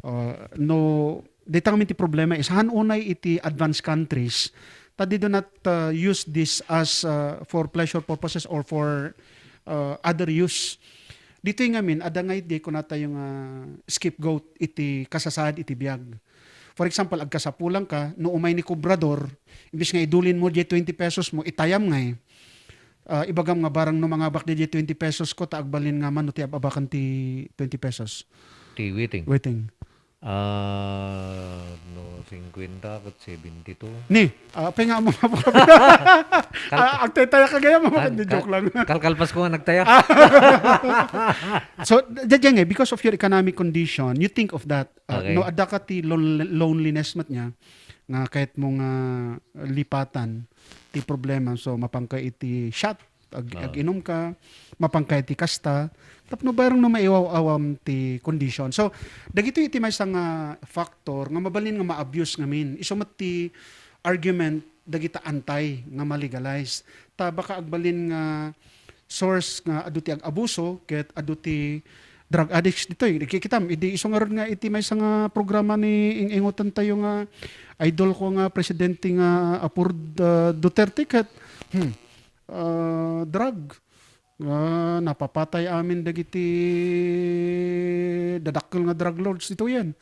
Ah, no, dayta ngamin ti problema is, han unay iti advanced countries, ta they do not, ah, use this as, ah, for pleasure purposes or for, ah, other use. Ditoy ngamin, adda ngay di kunatayo nga scapegoat iti kasasaad iti biag. For example, agkasapulangka, no umay ni kobrador, imbis nga idulin mo diay twenty pesos mo, itayam ngay. Ah, ibagam nga barang no mangabak diay twenty pesos ko, ta agbalin nga man no ti ab-abakan ti twenty pesos. Ti waiting. Waiting. Ah, no, singkwenta ket seventy-two. Ni, ah, apay nga mo Kal- Ah, agtaytaya ka gayam, ah, hindi, kal-, joke lang. Kalkalpas ko nga nagtaya. So, d-, d-, diyan nga, because of your economic condition, you think of that. Ah, okay. No, adda ka ti lon-, loneliness met niya, nga kahit mo nga lipatan, ti problema, so, mapangka iti shot, ag-, ah, ag-inum ka, mapangka iti kasta, tapno barang no maiwaw-awam ti condition. So, dagitoy iti maysa nga factor nga mabalin nga ma-abuse ngamin. Isu met ti argument dagita anti nga ma-legalize. Ta baka agbalin nga source nga adu ti ag-abuso ket adu ti drug addicts ditoy. Kikitam, idi isu ngarud nga iti maysa nga programa ni ing-ingutan tayo nga idol ko nga presidente nga Apurd, ah, Duterte ket, hmm, ah, drug. Ah, napapatay amin dagiti dadakkel nga drug lords ditoyen.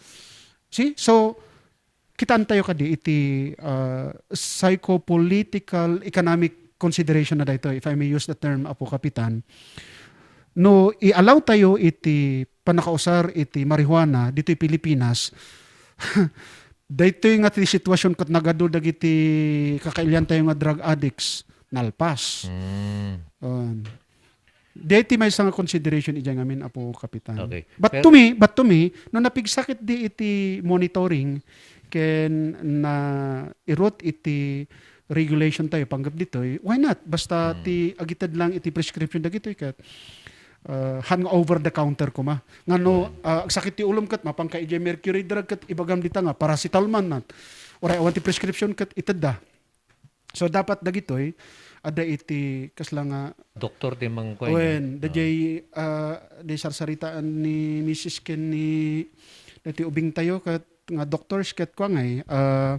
See? So, kitaan tayo kadi iti, ah, psychopolitical economic consideration na daytoy, if I may use the term, Apo Kapitan. No i-allow tayo iti pannakausar iti marijuana ditoy Pilipinas, daytoy nga ti sitwasyon ket nagadu dagiti kakailian tayo nga drug addicts, nalpas. Mm. Um, Diay ti maysa nga consideration idiay ngamin, Apo Kapitan. Okay. But Pero to me, but to me, no napigsa ketdi iti monitoring ken nairut iti regulation tayo panggep ditoy, why not? Basta Hmm. ti agited lang iti prescription dagitoy ket, ah, han nga over the counter koma. Nga no, Hmm. ah, agsakit ti ulom ket mapangka idiay Mercury Drug ket ibagam dita nga paracetamol man. Uray awan ti prescription ket itedda. So, dapat dagitoy, adda iti kasla nga Doktor ti mangkuay wen, niya. Dayjay, ah, di sarsaritaan ni Misis ken ni, dati ubing tayo, ket nga doctors, ket kuangay, ah,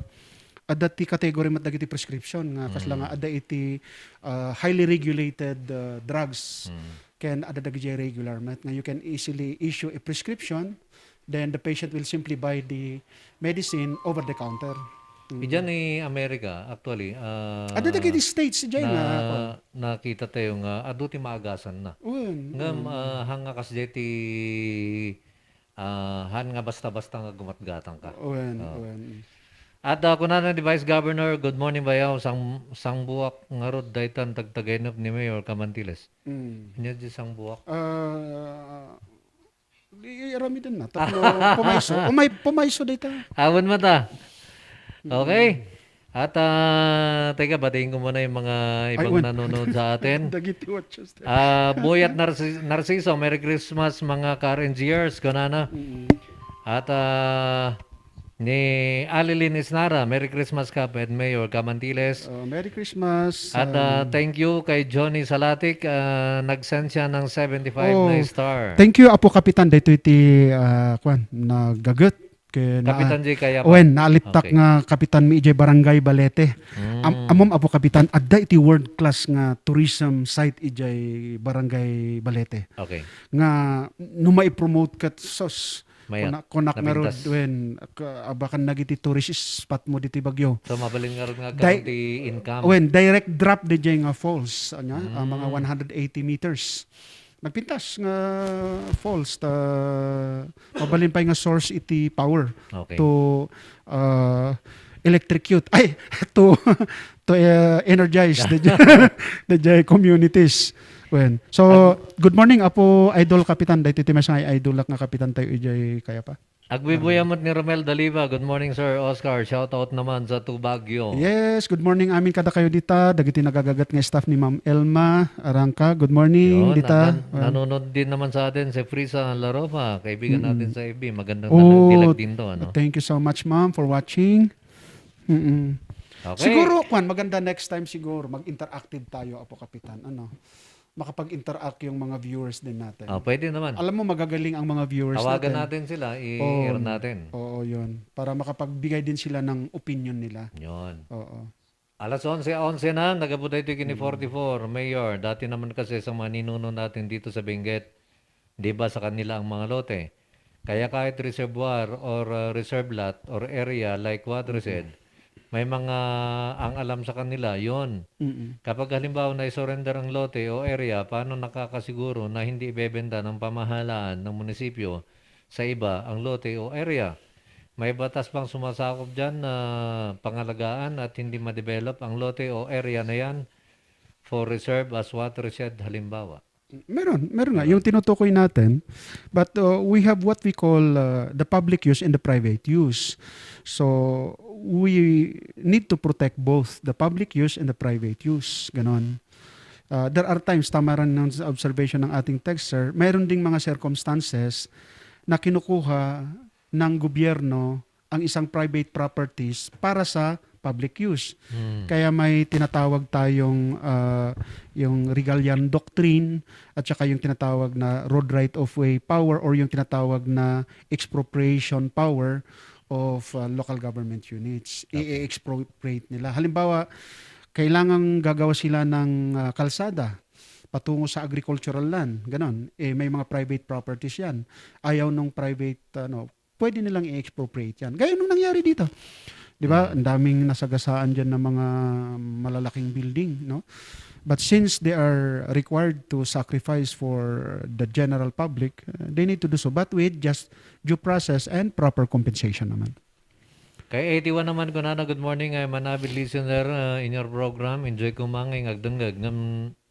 adda ti category met dagiti prescription nga kasla nga Mm. adda iti, ah, highly regulated, ah, drugs. Mm. Ken adda dagiti regular met nga you can easily issue a prescription, then the patient will simply buy the medicine over the counter. Mm. Idiay America, actually, ah, Adda dagiti states, idiay na, nga, kuwan. Nakita tayo nga adu ti maagasan na. Wen, Ngem, wen. ah, hanga kas diay ti, ah, han nga basta-basta nga gumatgatang ka. Wen, Oh. wen. At, ah, kunana ni Vice Governor, "Good morning, Bayaw. Sang-, sangbuak ngarud daytan tagtagainep ni Mayor Camantiles." Mm. Ania di sangbuak? Ah, di aramiden na. Tapno pumayso. Umay, pumayso dayta. Awan mata. Mm. Okay. At, ah, teka, batiin ko muna yung mga Ay, ibang wan. nanonood sa atin. Dagiti watchers. Ah, Boy at Narci-, Narciso, Merry Christmas, mga ka-R N G Rs, kunana. Mm. At, ah, Ni Alilin Isnara, Merry Christmas, Kap, and Mayor Camantiles. Oh, Merry Christmas, At, ah, um, thank you kay Johnny Salatic, ah, nag-send siya ng seventy-five Oh, na star. Thank you, Apo Kapitan. Daytoy ti, ah, kwan, nagaget. Ken, Kapitan ah, J. Kayaba. Wen, naaliptak Okay. nga kapitan mi idiay Barangay Balete. Mm. Am-, amom, Apo Kapitan, adda iti world class nga tourism site idiay Barangay Balete. Okay. Nga, no maipromote ket, sus, Mayat. Kunak, kunak ngarud, Napintas. Wen, ka-, abakan nagiti tourist spot mo ditoy Baguio. So, mabalin ngarud nga Di-, agkaon ti income. Wen, direct drop diay nga falls, anya, ah, mga Mm. one hundred eighty meters. nagpintas nga falls ta mabalin pay nga source iti power Okay. to, ah, electrocute. Ay, to, to, ah, energize the, the communities. Wen. So, good morning, Apo Idol Kapitan. Daytoy ti maysa nga idolak nga kapitan tayo, ijay kaya pa. Agbuybuya met ni Romel Daliva. Good morning, Sir Oscar. Shout out naman sa Tubagyo. Yes, good morning amin kada kayo dita. Dagiti nagagagat nga staff ni Ma'am Elma Arangka. Good morning, Yun, dita. Nan-, nanonood din naman sa atin si Frisa Laropa, kaibigan Mm-mm. natin sa F B. Magandang Oh, tanghali dinto, ano? Thank you so much, ma'am, for watching. Mm-mm. Okay. Siguro, kwan, maganda next time siguro, mag-interactive tayo, Apo Kapitan. Ano? Makapag-interact yung mga viewers din natin. Ah, pwede naman. Alam mo, magagaling ang mga viewers Tawagan natin. natin sila, i-air Oo. natin. Oo, yun. Para makapagbigay din sila ng opinion nila. Yun. Oo. Alas onse, onse na, nagabu daytoy kini Mm. forty-four, Mayor. Dati naman kasi sa mga ninuno natin dito sa Benguet, di ba sa kanila ang mga lote? Kaya kahit reservoir or, uh, reserve lot or area like what you Mm. said, may mga ang alam sa kanila, yun. Mm. Kapag halimbawa na surrender ang lote o area, paano nakakasiguro na hindi ibebenta ng pamahalaan ng munisipyo sa iba ang lote o area? May batas bang sumasakop dyan na pangalagaan at hindi ma-develop ang lote o area na yan for reserve as what you said, halimbawa? Meron, meron nga. Meron. Yung tinutukoy natin, but, uh, we have what we call, uh, the public use and the private use. So, we need to protect both the public use and the private use. Ganon. Uh, there are times, tama rin ng observation ng ating texter, mayroon ding mga circumstances na kinukuha ng gobyerno ang isang private properties para sa public use. Hmm. Kaya may tinatawag tayong, ah, yung Regalian Doctrine at saka yung tinatawag na road right of way power or yung tinatawag na expropriation power of, ah, local government units. Tapos I-expropriate nila. Halimbawa, kailangang gagawa sila ng, ah, kalsada patungo sa agricultural land, ganon. Eh, may mga private properties yan. Ayaw nung private, ano, pwede nilang i-expropriate yan. Gaya nung nangyari dito. Di ba? Mm. Ang daming nasagasaan dyan ng mga malalaking building, no? But since they are required to sacrifice for the general public, uh, they need to do so, but with just due process and proper compensation naman. Kay eighty-one naman, kunana, "Good morning, I'm an avid listener, uh, in your program. Enjoy ko mangin agdengngeg ngem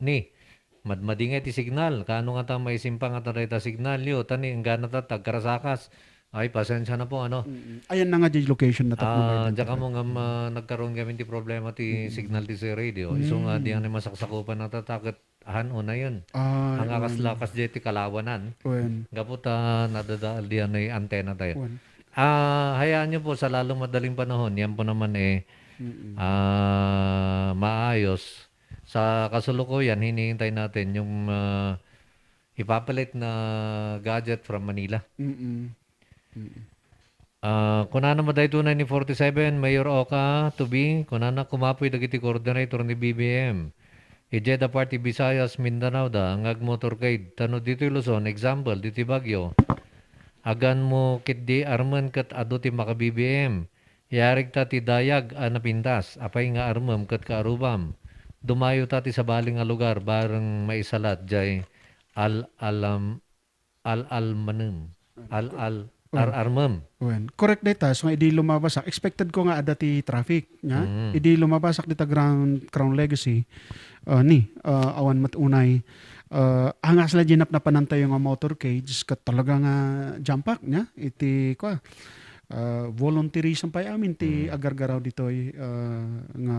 ni, madmadi nga iti signal. Kaano ngata maisimpang ngata dayta signal yo? Tani, enggana ta agkarasakas." Ay, pasensya na po, ano? Mm-mm. Ayan na nga di location na tapno Ah, ngayon. Diyan ka mo nga, ah, nagkaroon kami ti problema ti Mm-mm. signal ti sa radio. Isu nga, Mm. di nga masaksakupan na ta, ta ket han, unayen. Ah, Hangakas-lakas diay ti kalawanan. Wen. Gapu ta nadadaal diay antena tayo. Wen. Ah, hayaan niyo po sa lalong madaling panahon, yan po naman eh, Mm-mm. ah, maayos. Sa kasulukuyan, hinihintay natin yung, ah, ipapalit na gadget from Manila. Mm-mm. Mm. Ah, kunana met daytoy ni forty-seven, Mayor Oka, to be, kunana kumapoy dagiti coordinator ni B B M. Idiay da party Visayas, Mindanao da, nga ag-motorcade. Ta no ditoy Luzon, example, ditoy Baguio, aganmo ketdi armen ket adu ti maka-B B M. Yarig ta ti dayag a napintas, apay nga armem ket kaarubam. Dumayo ta ti sabali nga lugar, bareng maisalat, jay al-, alam-, al-almanem. Al-, al-, Wen. Ar-, armem. Wen. Correct dayta, so nga idi lumabasak, expected ko nga adda ti traffic, nya? Mm. Idi lumabasak dita Crown, Crown Legacy, uh, ni, uh, awan met unay, uh, angas la di napnapanan tayo nga motorcades, ket talaga nga jam-pack, nya? Iti, kwa, uh, volunteerism pay amin ti Mm. agargaraw ditoy, uh, nga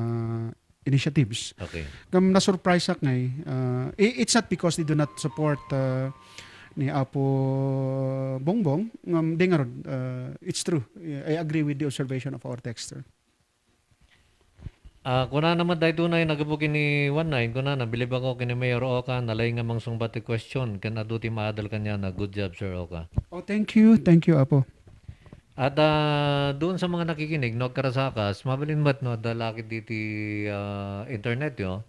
initiatives. Okay. Ngem nasurpriseak ngay, uh, i-, it's not because they do not support, uh, ni Apo Bongbong, ngem di ngarud, uh, it's true. I agree with the observation of our texter. Ah, kunana met daytoy nagapu ken ni one nine, kunana, bilib ako ken ni Mayor Oka, nalaing nga mangsungbat ti question, ken adu ti maadal kaniana. Good job, Sir Oka. Oh, thank you. Thank you, Apo. At, ah, doon sa mga nakikinig, no, agkarasakas, mabalin met, no, adda lakit diti, ah, internet, yo.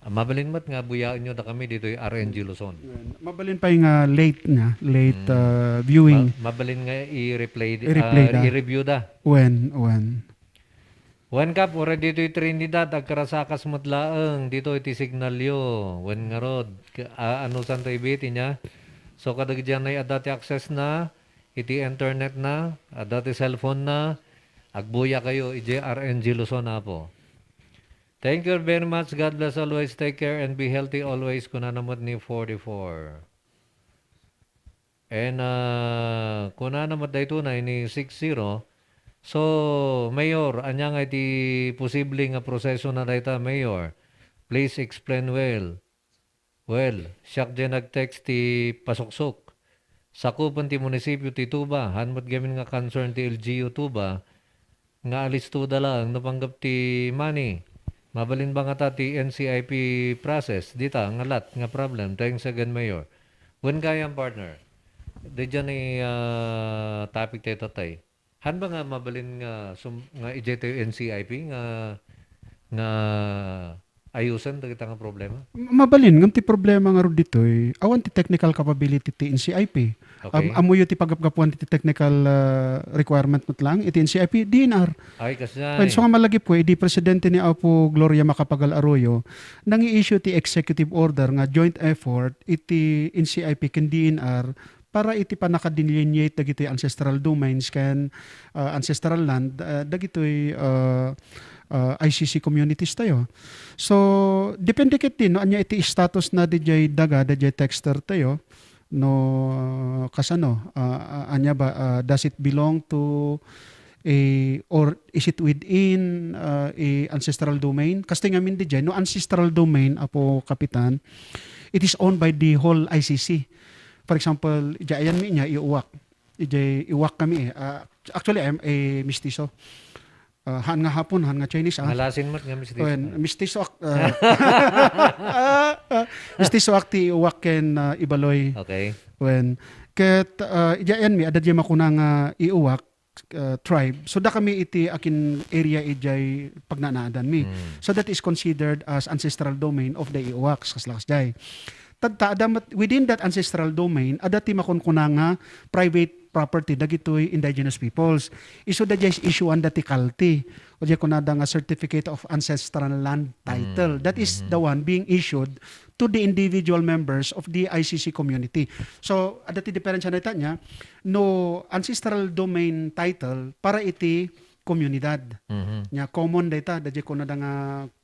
Ah, mabalin met nga buyaen yo da kami ditoy R N G Luzon. Yun. Mabalin pay nga late nga, late, Mm. ah, viewing. Ma-, mabalin nga i-replay di-, I-replay ah, da. I-review da. Wen, wen. Wen, Kap, uray ditoy Trinidad, agkarasakas met laeng ditoy ti signalyo. Wen ngarud, k-, a-, anusanto ibiti nia? So, kadagiti anay adda ti access na, iti internet na, adda ti cellphone na, agbuya kayo, idiay R N G Luzon, Apo. Thank you very much. God bless always. Take care and be healthy always. Kunana met ni forty-four. And, ah, kunana met daytoy na ini six zero. So, Mayor, ania nga iti posible nga proseso na dayta, Mayor? Please explain well. Well, siak diay nag-text ti pasuksok. Sakupen ti munisipyo ti Tuba, han met gamin nga concern ti L G U Tuba, nga alistoda laeng no panggep ti money. Mabalin ba ngata ti N C I P process dita nga lat nga problem? Thanks again, Mayor. Wen gayam, partner. Daydiay ni, ah, topic tayo, tatay. Han ba nga mabalin nga sum-, nga idiay tayo N C I P nga, nga ayusen dagita nga problema? M-, mabalin, ngem ti problema ngarud ditoy, awan ti technical capability ti N C I P. Okay. Am-, ammoyo ti paggapgapuan ti technical, ah, requirement met laeng iti N C I P, D N R. Ay, kasdiay. Wen, so nga malagipko, idi presidente ni Apo Gloria Macapagal Arroyo, nangi-issue ti executive order nga joint effort iti N C I P ken D N R para iti pannaka-delineate dagitoy ancestral domains ken, ah, ancestral land, ah, dagitoy, ah, ah, I C C communities tayo. So, depende ketdi no ania iti status na diay daga, diay texter tayo, no, ah, kasano, ah, ah, ania ba, ah, does it belong to a, or is it within, ah, a ancestral domain? Kastoy ngamin diay, no ancestral domain, Apo Kapitan, it is owned by the whole I C C. For example, idiay ayanmi nia, Iuak. Idiay Iuak kami eh. Ah, actually, I'm a mestizo. Ah, han nga Hapon, han nga Chinese, ah. Malasin met nga mestizo. Wen, mestizo ak, ah, ah, ah, mestizo ak ti Iuak ken, ah, Ibaloy. Okay. Wen, ket, ah, idiay ayanmi, adda diay makuna nga Iuak, ah, tribe. So, dakami iti akin area idiay pagnanaadanmi. Mm. So, that is considered as ancestral domain of the Iuaks, kas lakas jay. Tatta, adda met, within that ancestral domain, adda ti makunkuna nga private property dagitoy indigenous peoples. Isu da jay issueanda ti CALTI. O jay kunada nga Certificate of Ancestral Land Title. Mm. That is the one being issued to the individual members of the I C C community. So, adda ti diferensya na ita nia, no ancestral domain title para iti komunidad. Mhm. Nia, common dayta, da jay kunada nga,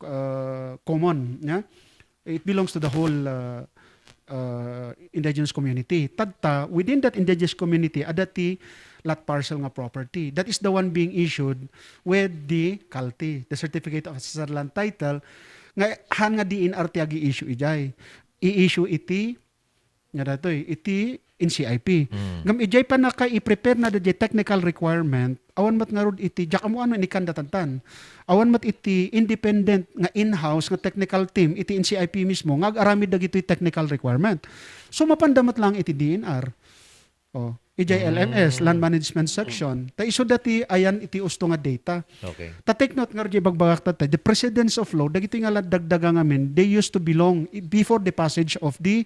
uh, common, nia? It belongs to the whole, uh, uh, indigenous community. Tatta, within that indigenous community, adda ti lot parcel nga property. That is the one being issued with the CALTI, the Certificate of Ancestral Land Title, nga han nga D N R ti agi-issue idiay. I-issue iti nga daytoy, iti N C I P. Mm. Ngem idiay pannaka-i-prepare na daydiay technical requirement, awan met ngarud iti, diak ammo no inikkan datan. Awan met iti independent nga in-house nga technical team iti N C I P mismo nga ag-aramid dagitoy technical requirement. So, mapanda met laeng iti D N R. Oh, idiay Mm. L M S, Land Management Section. Ta isu da ti ayan iti usto nga data. Okay. Ta take note nga, ibagbagak tatta, the precedents of law, dagitoy nga la-, dagdaga ngamin, they used to belong i-, before the passage of the,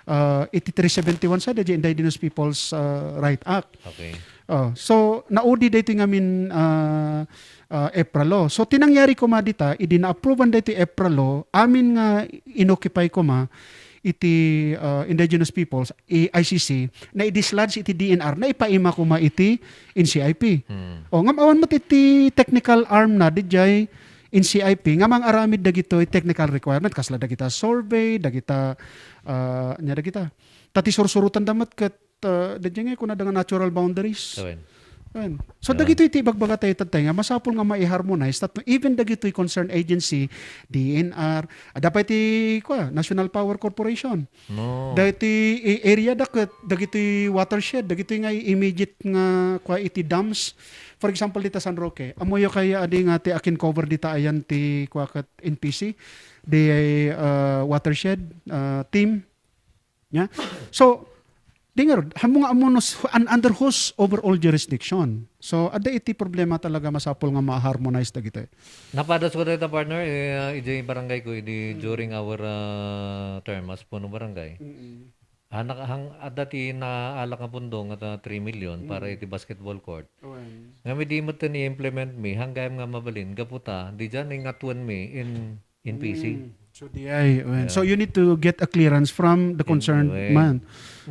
uh, eighty-three seventy-one sa, the Indigenous Peoples, uh, Right Act. Okay. Oh, so, naudi daytoy ngamin, uh, uh, EPRA law. So, ti nangyari koma dita, idi na-approvean daytoy EPRA law, amin nga inoccupy koma, iti, uh, indigenous peoples, i-, I C C, na i-dislodge iti D N R, naipaima koma iti N C I P. Hmm. O, ngem awan met iti technical arm na, diay N C I P, nga mangaramid dagitoy technical requirement, kasla dagita survey, dagita, uh, nia dagita. Ta ti sursurotanda met ket, uh, diay nga kunada nga natural boundaries. Awen. Ayan. So, ah, dagitoy ti ibagbagatayo tatta nga masapul nga mai-harmonize tapno even dagitoy concerned agency, D N R, adda pay ti, kua, National Power Corporation. No. Dagitoy i-, area da ket dagitoy watershed, dagitoy nga immediate nga, kua, iti dams. For example, dita San Roque, ammoyo kaya adi nga ti akin cover dita ayan ti, kua, ket N P C, the, uh, watershed, uh, team. Nia? So, di ngarud, ammo nga ammo no s-, un-, under whose overall jurisdiction. So, adda iti problema talaga masapul nga ma-harmonize dagitoy. Napadas ko dayta, partner, eh, idiay barangay ko, idi, hmm, during our, ah, term as puno barangay. Mm-mm. Anak, hang, adda ti naalak nga pundo nga ta-, three million para Mm. iti basketball court. Wen. Ngem idi metten i-implement mi, hang gayam nga mabalin, gapu ta, didiay ingatwenmi in, in P C. Mm. So, diay, wen. So, Yeah. you need to get a clearance from the In, concerned wen. man.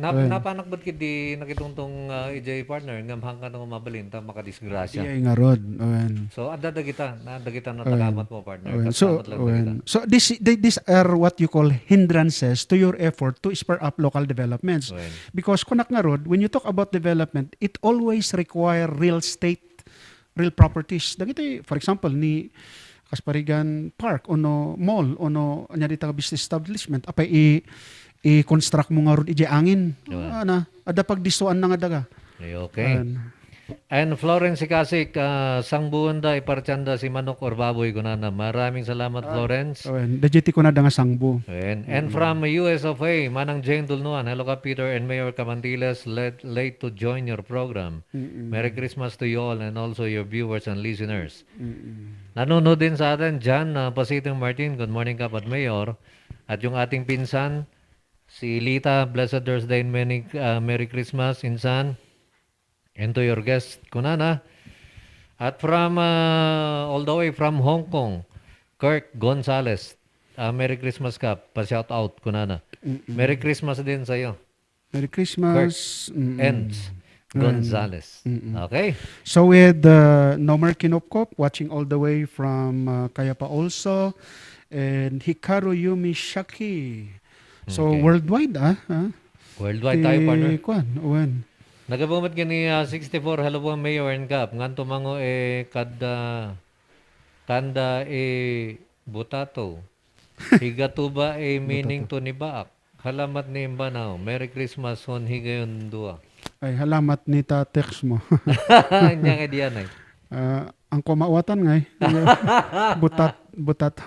Nap-, Wen. napanak bet kidi nakitungtong, ah, ijay partner, ngem hang kano mabalin, ta makadisgrasya. Diay ngarud, wen. So, adda dagita, na dagita Wen. natakamat mo, partner. Wen. Kat So, samat lang wen. dagita. So, this, they, these are what you call hindrances to your effort to spur up local developments. Wen. Because kunak ngarud, when you talk about development, it always require real estate, real properties. Dagiti, for example, ni Kasparigan Park, ono mall, ono ania dita business establishment, apay i-, i-construct mo ngarud ijay angin. Wen. Ana, adda pagdistoanna nga daga. Ay, okay. Wen. And Florence Sikasik, ah, sangbuenda, ipartianda si manok or baboy, kunana. Maraming salamat, Ah, Florence. Wen, daydiay ti kunada nga sangbu. Wen. And Mm. from U S of A, Manang Jane Dulnuan, hello ka, Peter and Mayor Camandiles, late, late to join your program. Mm-mm. Merry Christmas to you all and also your viewers and listeners. Mm-mm. Nanonood din sa atin dyan, ah, Pasiting Martin, good morning, Kap at Mayor. At yung ating pinsan, si Lita, blessed Thursday and many, ah, Merry Christmas, insan. And to your guest, kunana. At from, ah, all the way from Hong Kong, Kirk Gonzalez. Ah, Merry Christmas, Kap. Pa-shout out, kunana. Mm-mm. Merry Christmas din sa'yo. Merry Christmas. Kirk Mm-mm. Enz Ayan. Gonzalez. Mm-mm. Okay. So with, uh, Nomer Kinopkop watching all the way from, uh, Cayapa also, and Hikaru Yumi Shaki. So, Okay. worldwide, ah, ah. Worldwide Ti tayo, partner. Kuan, wen. Nagabumat gani, ah, sixty-four, hello po, Mayor and Kap. Ngan tumango, eh, kada, kanda, eh, butato. Higatuba, eh, meaning Butato. to ni Baak. Halamat ni Imbanaw. Merry Christmas, hon higayon dua. Ay, halamat ni ta text mo. Anya nga diyan, ay. Ah, ang kumawatan ngay. Butat, butat.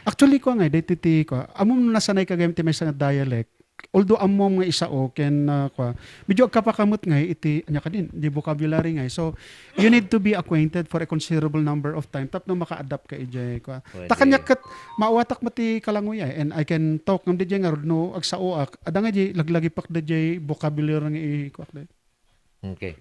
Actually, kua ngay, daytoy ti, kua, ammom no nasanay ka gayam ti maysa nga dialect, although ammom nga isao ken, ah, kua, medyo agkapakamet ngay iti, ania kadin, di vocabulary ngay. So, you need to be acquainted for a considerable number of time tapno maka-adapt ka idiay, kua. Pwede. Ta kaniak ket, maawatak met ti kalangoy ay, and I can talk ngem didiay ngarud no agsaoak, adda nga di laglagipek didiay vocabulary nga i-, kuak di. Okay.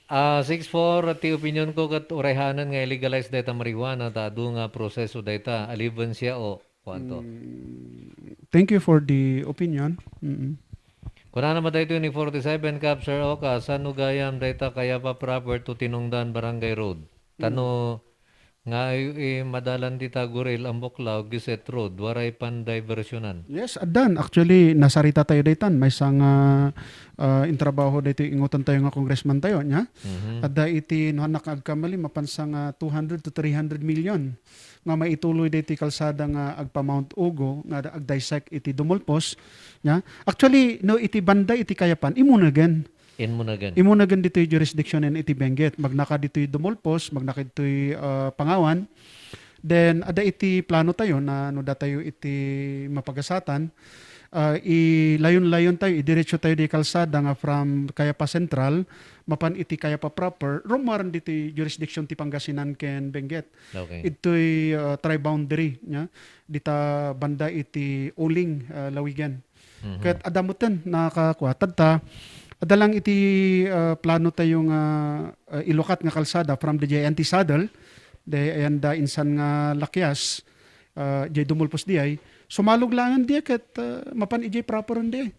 Ah, six four, ti opinion ko ket uray hanen nga i-legalize dayta marijuana ta adu nga proseso dayta, aliben siya o kuanto. Mm, thank you for the opinion. Mm-mm. Kunana met daytoy ni forty-seven Kap, Sir Oka, saan no gayam dayta Cayapa proper to Tinongdan Barangay Road? Ta no Mm. nga, eh, madalan dita Goril, Amboklao, Giset Road, waray pan diversionan. Yes, addan. Actually, nasarita tayo daytan. Maysa nga, ah, intrabaho daytoy ingutan tayo nga congressman tayo, nya? Mhm. Adda iti, no, hannak agkamali, mapansa nga two hundred to three hundred million nga maituloy daytoy kalsada nga agpa-Mount Ugo, nga agdisect iti Dumulpos, nya? Actually, no, iti banda iti Kayapan, imunagen. Imunagen. Imunagen ditoy jurisdiction-en iti Benguet. Magnaka ditoy Dumulpos, magnaka ditoy, ah, Pangawan. Then, adda iti plano tayo na no datayo iti mapagasatan, ah, ilayon-layon tayo, idiretso tayo di kalsada nga from Cayapa Central, mapan iti Cayapa proper, rummuar ditoy jurisdiction ti Pangasinan ken Benguet. Okay. Itoy, ah, tri-boundary, nya, dita banda iti Uling, ah, Lawigen. Mhm. Ket adda metten nakakua. Tadta, adda lang iti, ah, plano tayo nga, ah, ilukat nga kalsada from diay Antisaddle, diay ayan da insan nga lakyas, ah, diay Dumulpos diay. Sumalog laengen diay ket, ah, mapan idiay proper diay.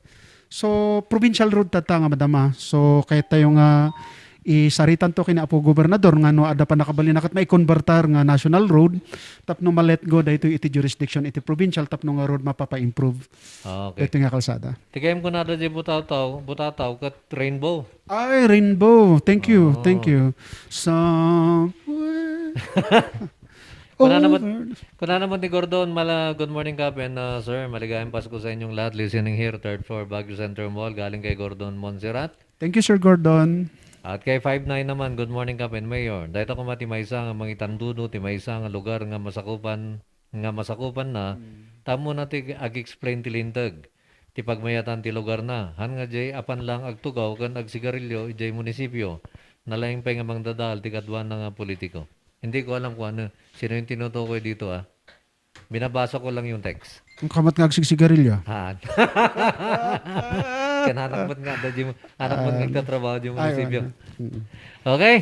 So, provincial road tadta nga madama. So, kayat tayo nga isaritanto ken Apo Gobernador nga no adda pannakabalina ket maikonbertar nga national road tapno ma-let go daytoy iti jurisdiction iti provincial tapno ngarud mapapa-improve. Ah, okay. Daytoy nga kalsada. Ti gayam kunada diay Butataw, Butataw ket Rainbow. Ay, Rainbow. Thank you. Oh. Thank you. Somewhere Kunana met, over kunana met ni Gordon, mala-, good morning, Kap, and, uh, sir. Maligayang Pasko sa inyong lahat. Listening here, third floor, Baguio Center Mall. Galing kay Gordon Montserrat. Thank you, Sir Gordon. At kay five nine naman, good morning, Kap and Mayor. Dayta koma ti maysa nga mangitandudo ti maysa nga lugar nga masakupan, nga masakupan na, Mm. ta ammona ti ag-explain ti linteg ti pagmayatan ti lugar na. Han nga diay apan lang agtugaw ken agsigarilyo idiay munisipio, nalaing pay nga mangdadaal ti kaduana nga politiko. Hindi ko alam kung ano, sino yung tinutukoy dito, ah. Binabasa ko lang yung text. Ang kamat nga agsigsigarilyo. Haan. Ken anak met nga adda di, anak met nga Ah, agtatrabaho di ay, munisipyo. Wala. Mm. Okay.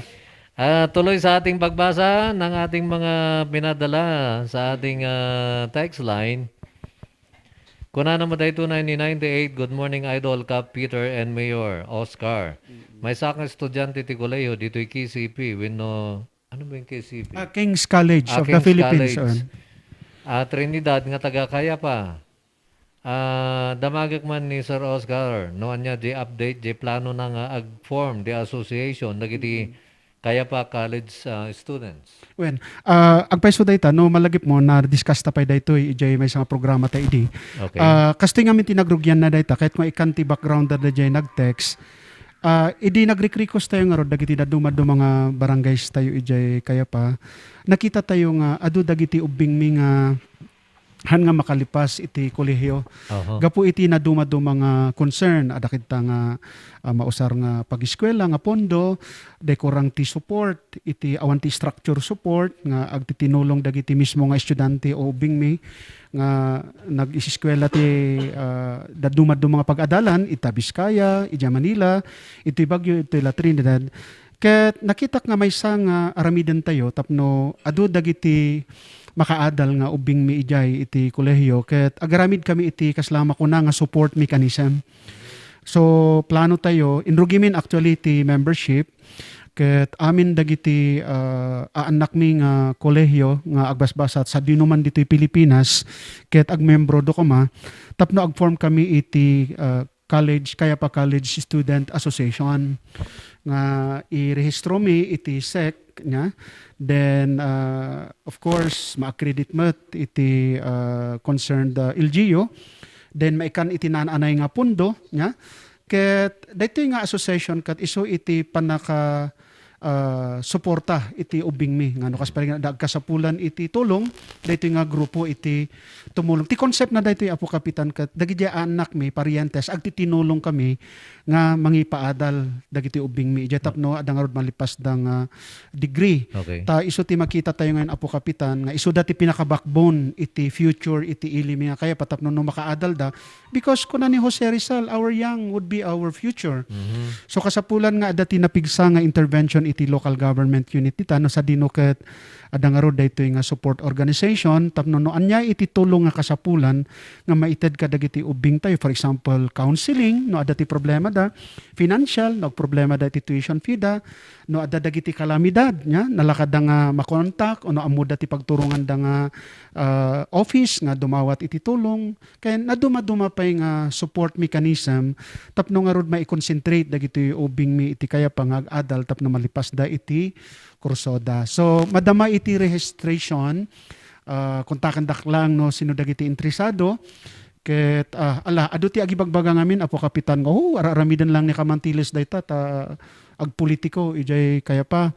Ah, tuloy sa ating pagbasa ng ating mga pinadala sa ating, ah, text line. Kunana mo dayto, ninety-eight, "Good morning, Idol, Kap Peter, and Mayor Oscar. Mm. Maysa nga estudiante ti kolehiyo ditoy K C P, wenno, ano ba yung K C P? Ah, King's College Ah, of the King's Philippines, College. on. Ah, Trinidad nga taga Cayapa. Ah, damagek man ni Sir Oscar, no, ania di update, di plano na nga ag-form di association dagiti Mm. Cayapa College, ah, students." Wen, ah, agpayso dayta, no, malagip mo, na-discuss ta pay daytoy, ijay maysa nga programa ta idi. Okay. Ah, kastoy ngamin ti nagrugianna dayta, ket kung ikkan ti background da dayjay nag-text, ah, idi nagrikrikos tayo ngarud dagiti dadduma-duma nga barangays tayo ijay Cayapa, nakita tayo nga adu dagiti ubbingmi nga han nga makalipas iti kolehiyo. Aha. Gapu iti naduma-duma nga concern, adda kenta nga, ah, mausar nga pag-eskuela nga pondo, dekurang ti support, iti awan ti structure support nga agtitinulong dagiti mismo nga estudiante o ubbingmi nga nag-iseskuela ti, ah, daduma-duma nga pag-adalan ita Vizcaya, ita Manila, iti Baguio, iti La Trinidad. Ket nakitak nga maysa nga aramidentayo tapno adu dagiti makaadal nga ubbingmi idiay iti kolehiyo ket agaramidkami iti kasla makuna nga support mechanism. So, plano tayo, inrugimin actually ti membership, ket amin dagiti, ah, aannakmi nga kolehiyo nga agbasbasat sadino man ditoy Pilipinas, ket agmembrodo koma, tapno agform kami iti, ah, college, Cayapa College Student Association nga irehistro mi iti sec niya. Then, ah, of course, ma-accredit met iti, ah, concerned, ah, L G U. Then, maikan iti naan-anay nga pundo niya. Ket daytoy nga association ket isu iti pannaka, ah, suporta iti ubbingmi nga no kas pay nga adda agkasapulan iti tulong, daytoy nga grupo iti tumulong. Ti concept na daytoy, Apo Kapitan, ket dagiti annakmi, parientes, agtitinulong kami nga mangipaadal dagiti ubbingmi idiay tapno adda ngarud malipasda nga degree. Okay. Ta isu ti makita tayo ngayon, Apo Kapitan, nga isuda ti pinaka-backbone iti future iti ilimi nga Cayapa tapno no makaadalda, because kuna ni Jose Rizal, "Our young would be our future." Mhm. So, kasapulan nga adda ti napigsa nga intervention iti local government unit dita, no sadino ket adda ngarud daytoy nga support organization tapno no ania iti tulong nga kasapulan nga maited kadagiti ubbing tayo. For example, counseling, no adda ti problema da, financial, no agproblema da iti tuition fee da, no adda dagiti kalamidad, nya, nalakadda nga makontak, o no ammoda ti pagturonganda nga, ah, office nga dumawat iti tulong. Ken naduma-duma pay nga support mechanism tapno ngarud mai-concentrate dagiti ubbingmi iti Cayapa nga ag-adal tapno malipasda iti kursoda. So, madama iti registration, ah, kontakendak lang no sino dagiti interesado. Ket, ah, ala, adu ti agibagbaga ngamin, Apo Kapitan, nga, "Oh, ar-aramiden lang ni Kamantiles dayta, ta agpolitiko idiay Cayapa."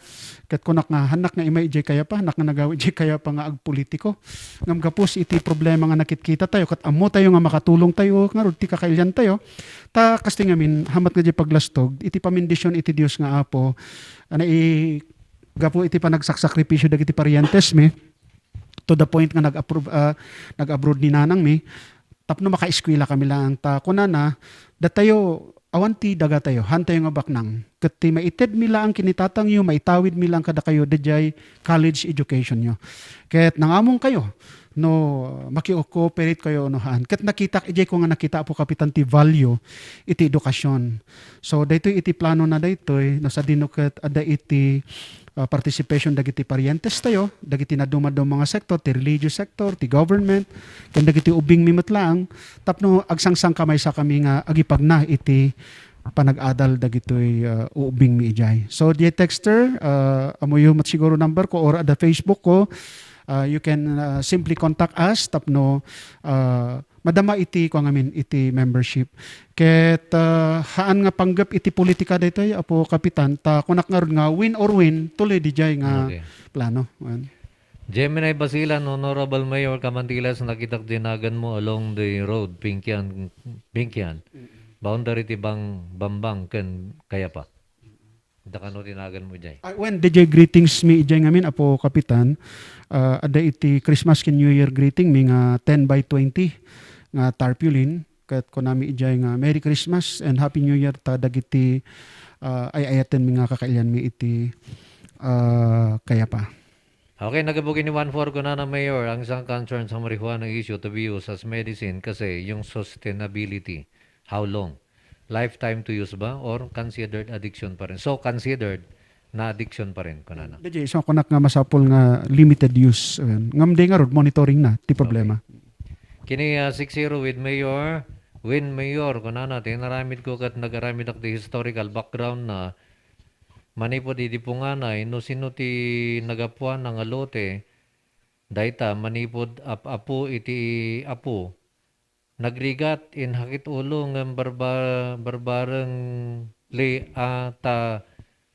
Ket kunak nga, "Hannak nga imay idiay Cayapa, hannak nga nagawi idiay Cayapa nga agpolitiko." Ngem gapus iti problema nga nakitkita tayo, ket ammo tayo nga makatulong tayo, ngarud ti kakailian tayo. Ta kastoy ngamin, hamat nga di paglastog, iti pamindisyon iti Dios nga Apo, ana, i-, gapu iti panagsakripisyo dagiti parientes mi, to the point nga nag-approve, ah, nag-abroad ni nanang mi, tapno makaeskwela kami lang. Ta kunana, "Datayo, awan ti dagatayo, hantayo nga baknang. Ket ti maited mi laang kinitatangyo, maitawid mi laang kadakayo, daydiay college education yo. Ket nangamong kayo, no maki-cooperate kayo, no haan." Ket nakitak, idiay ko nga nakita, Apo Kapitan, ti value iti edukasyon. So, daytoy iti plano na daytoy, no sadino ket adda iti, ah, participation dagiti parientes tayo, dagiti naduma-duma nga sektor, ti religious sector, ti government, ken dagiti ubbingmi met laeng, tapno agsangsangkamaysa kami nga agipagna iti panag-adal dagitoy, ah, ubbingmi idiay. So, diay texter, ah, ammoyo met siguro number ko or adda Facebook ko, ah, you can, ah, simply contact us tapno, ah, madama iti, kua ngamin, iti membership. Ket, ah, haan nga panggep iti politika daytoy, Apo Kapitan, ta kunak ngarud nga win or win, tuloy didiay nga Okay. plano. Wen. Gemini Basilan, Honorable Mayor Kamantiles, nakitak di naganmo along the road, Pingkian, Pingkian. Mm-mm. Boundary ti Bang-, Bambang ken Cayapa. Dakano ti naganmo idiay. Ah, wen, D J, greetings mi idiay ngamin, Apo Kapitan. Ah, adda iti Christmas ken New Year greeting mi nga ten by twenty nga tarpaulin. Ket kunami idiay nga Merry Christmas and Happy New Year ta dagiti, ah, ay-ayaten mi nga kakailian mi iti, ah, kayapa. Okay, nagabugin ni one four, kunana, Mayor, ang isang concern sa marijuana issue to be used as medicine kasi yung sustainability. How long? Lifetime to use ba or considered addiction pa rin? So, considered na addiction pa rin, kunana. D J, so kunak nga masapul nga limited use. Ayan. Ngam di nga rod, monitoring na ti problema. Kini, ah, six zero with Mayor, Win Mayor, kunana, tinaramid ko kat nagaramed ak ti historical background na manipud idi punganay, no sino ti nagapuana nga lote, dayta manipud ap-apo iti apo. Nagrigat, inhakit ulo ngem barba-, barbareng li a ta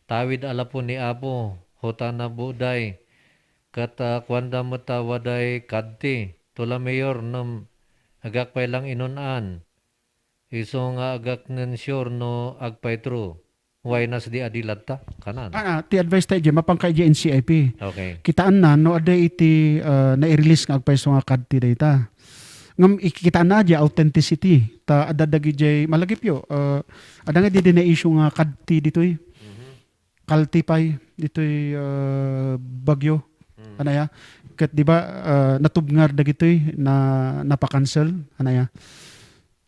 tawid a lapo ni Apo, hutana buday. Ket, ah, kuanda met a waday kadti, tula Mayor, ngem agak pay lang inun-an. Isu nga agak ngem sure no agpay through. Why nas di adi latta? Kanan. Ah, ah, ti advice tayo, Jim, mapangka idiay N C I P. Okay. Kitaan na, no, ada iti, ah, nai-release nga agpayso nga kadti dayta. Ngam, ikitaan na di authenticity. Ta, ada dagijay, malagipyo, ah, ada nga di na-issue nga kadti ditoy. Kalti pay, ditoy, ah, Baguio. Anaya? Ket di ba, ah, natubngar dagitoy na napakansel? Anaya?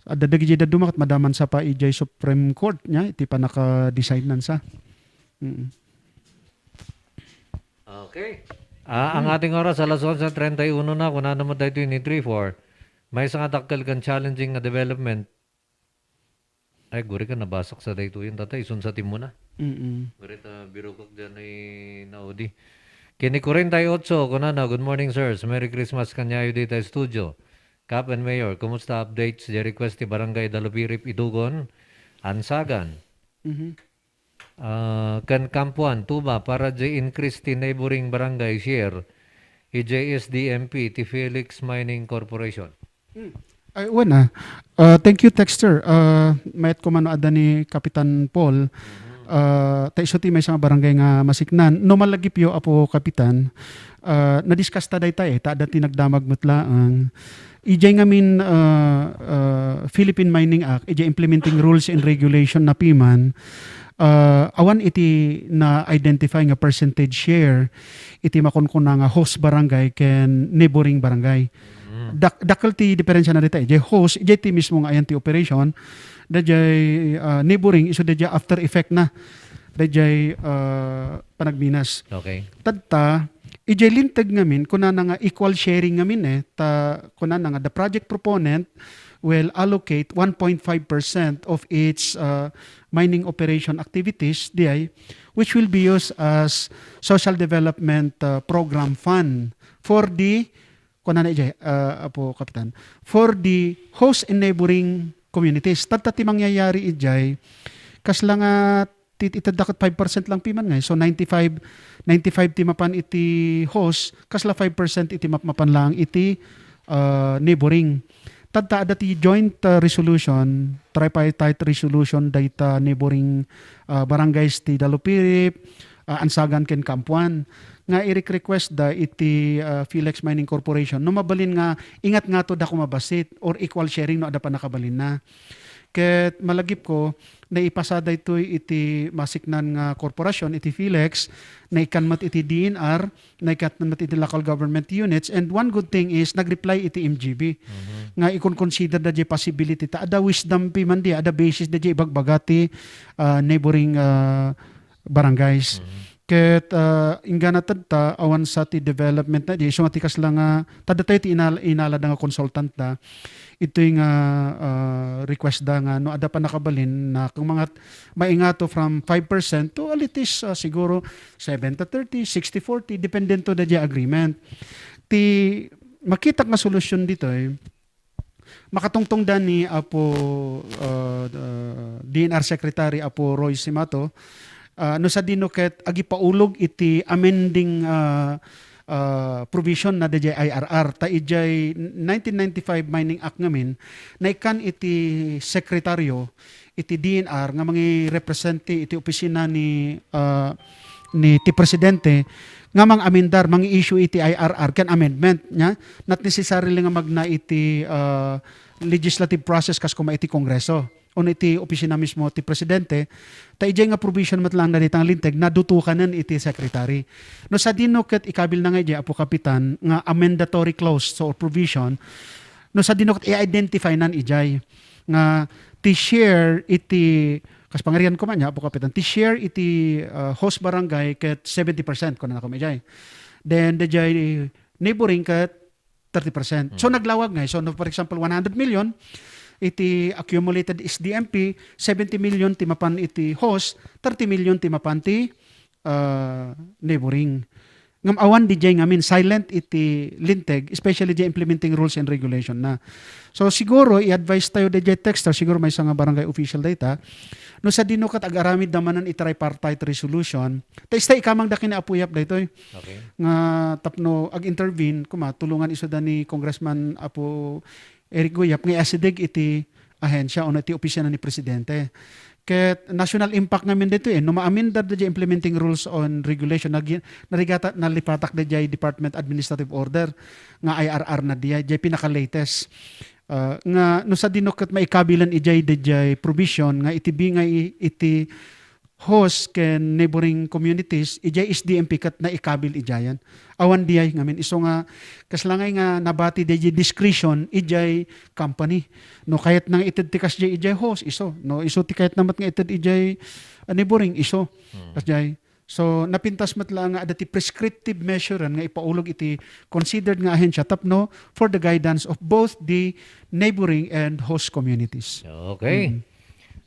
Adda dagiti dadduma ket madaman sa pa idiay Supreme Court nia iti pannaka-decide-nan sa. Mm. Okay. Ah, ang ating oras, alas onse treinta y uno na, kunana met daytoy ni three four. Maysa nga dakkel ken challenging nga development. Ay, guri ka, nabasak sa daytoy yun, tatay. Isun sa timuna. Mm-mm. Guri ta, birukak dyan ay naudi. Kini kuarenta y ocho, kunana, "Good morning, sirs. Merry Christmas kanyayo dita studio. Kap and Mayor, kumusta updates di request ti Barangay Dalupirip, Idugon, Ansagan? Mhm. Ah, ken Kampuan, Tuba, para di increase ti neighboring barangay share, idiay S D M P, ti Felix Mining Corporation." Ay, wen, ah. Ah, thank you, Texter. Ah, mayat ko man no adda ni Kapitan Paul. Ah, ta isu ti maysa nga barangay nga masiknan. No malagipyo, Apo Kapitan, ah, na-discuss ta dayta, eh, ta adda ti nagdamag met laeng. Idiay ngamin, ah, ah, Philippine Mining Act, idiay implementing rules and regulation na piman, ah, awan iti na-identify nga percentage share iti makunkuna nga host barangay ken neighboring barangay. Dak-, dakkel ti diferensya na dita. Idiay host, idiay ti mismo nga ayan ti operation. Daydiay, ah, neighboring, isu daydiay after effect na. Daydiay, ah, panagbinas. Okay. Tatta, idiay linteg ngamin, kunana nga equal sharing ngamin, eh. Ta, kunana nga the project proponent will allocate one point five percent of its, ah, mining operation activities, diay, which will be used as social development, ah, program fund for the, kunana idiay, ah, Apo Kapitan, for the host and neighboring communities. Tatta ti mangyayari idiay, kasla nga ti, itedda ket five percent lang piman ngay. So, ninety-five, ninety-five ti mapan iti host, kasla five percent iti map-, mapan lang iti, ah, neighboring. Tatta adda ti joint, ah, resolution, tripartite resolution dayta neighboring, ah, barangays ti Dalupirip, ah, Ansagan ken Kampuan nga i-request da iti, ah, Felix Mining Corporation no mabalin nga ingat ngato da koma bassit or equal sharing no adda pannakabalinna. Ket malagipko, naipasa daytoy iti masiknan nga korporasyon, iti Felix, naikkan met iti D N R, naikkan met iti local government units, and one good thing is, nag-reply iti M G B nga ikonconsider da jay possibility ta adda wisdom piman di, adda basis da jay ibagbaga ti, ah, neighboring, ah, barangays. Ket, ah, inggana tatta, awan sa ti development na di, isu nga ti kasla nga, ta datayo ti inal-, inalada nga consultant da, itoy nga, ah, request da nga no adda pannakabalin na kung mga maingato from five percent to a little, ah, siguro seventy thirty, sixty forty, depende to da jay agreement. Ti makitak nga solusyon ditoy, makatungtong da ni Apo, ah, ah, D N R Secretary Apo Roy Simato, ah, no sadino ket agipaulog iti amending, ah, ah, provision na diay I R R. Ta idiay nineteen ninety-five Mining Act ngamin, naikkan iti sekretaryo iti D N R nga mangirepresent ti iti opisina ni, ah, ni ti presidente nga mang-amendar, mangi-issue iti I R R ken amendment niya. Not necessarily nga magna iti, ah, legislative process kas kuma iti Kongreso. Ono iti opisina mismo ti presidente, ta idiay nga provision met laeng dayta nga linteg, nadutokanen iti secretary. No sadino ket ikabil na nga idiay, Apo Kapitan, nga amendatory clause, so provision, no sadino ket i-identify nan idiay nga ti share iti, kas pangarigan koma niya, Apo Kapitan, ti share iti, uh, host barangay ket seventy percent, kuna na koma idiay. Then, diay neighboring ket thirty percent. So, Mm. naglawag nga. So, no, for example, one hundred million, iti accumulated S D M P, seventy million ti mapan iti host, thirty million ti mapan ti, ah, neighboring. Ngem awan diay ngamin silent iti linteg, especially diay implementing rules and regulation na. So, siguro, i-advise tayo diay texter, siguro maysa nga barangay official dayta, no sadino ket ag-aramid da manen iti tripartite resolution, ta ista ikamang da ken ni Apo Yap daytoy. Okay. Nga tapno ag-intervene, kuma, tulongan isuda ni Congressman Apo Eric Goyap nga iasideg iti ahensya ono iti opisina ni Presidente. Ket national impact ngamin daytoy, eh, no maamendar da diay implementing rules on regulation, nagi-, narigata, nalipatak da diay Department Administrative Order nga I R R na diay, diay pinaka-latest. Ah, nga no sadino ket maikabilan idiay, diay provision nga iti bi-, nga i-, iti host ken neighboring communities, idiay S D M P ket naikabil idiayen. Awan diay ngamin isu nga kasla ngay nga nabati diay discretion idiay company. No kayatna nga ited ti kasdiay idiay host, isu. No isu ti kayatna met nga ited idiay, ah, neighboring, isu. Hmm. Kasdiay. So, napintas met la nga adda ti prescriptive measure nga ipaulog iti considered nga ahensya tapno for the guidance of both the neighboring and host communities. Okay. Mm.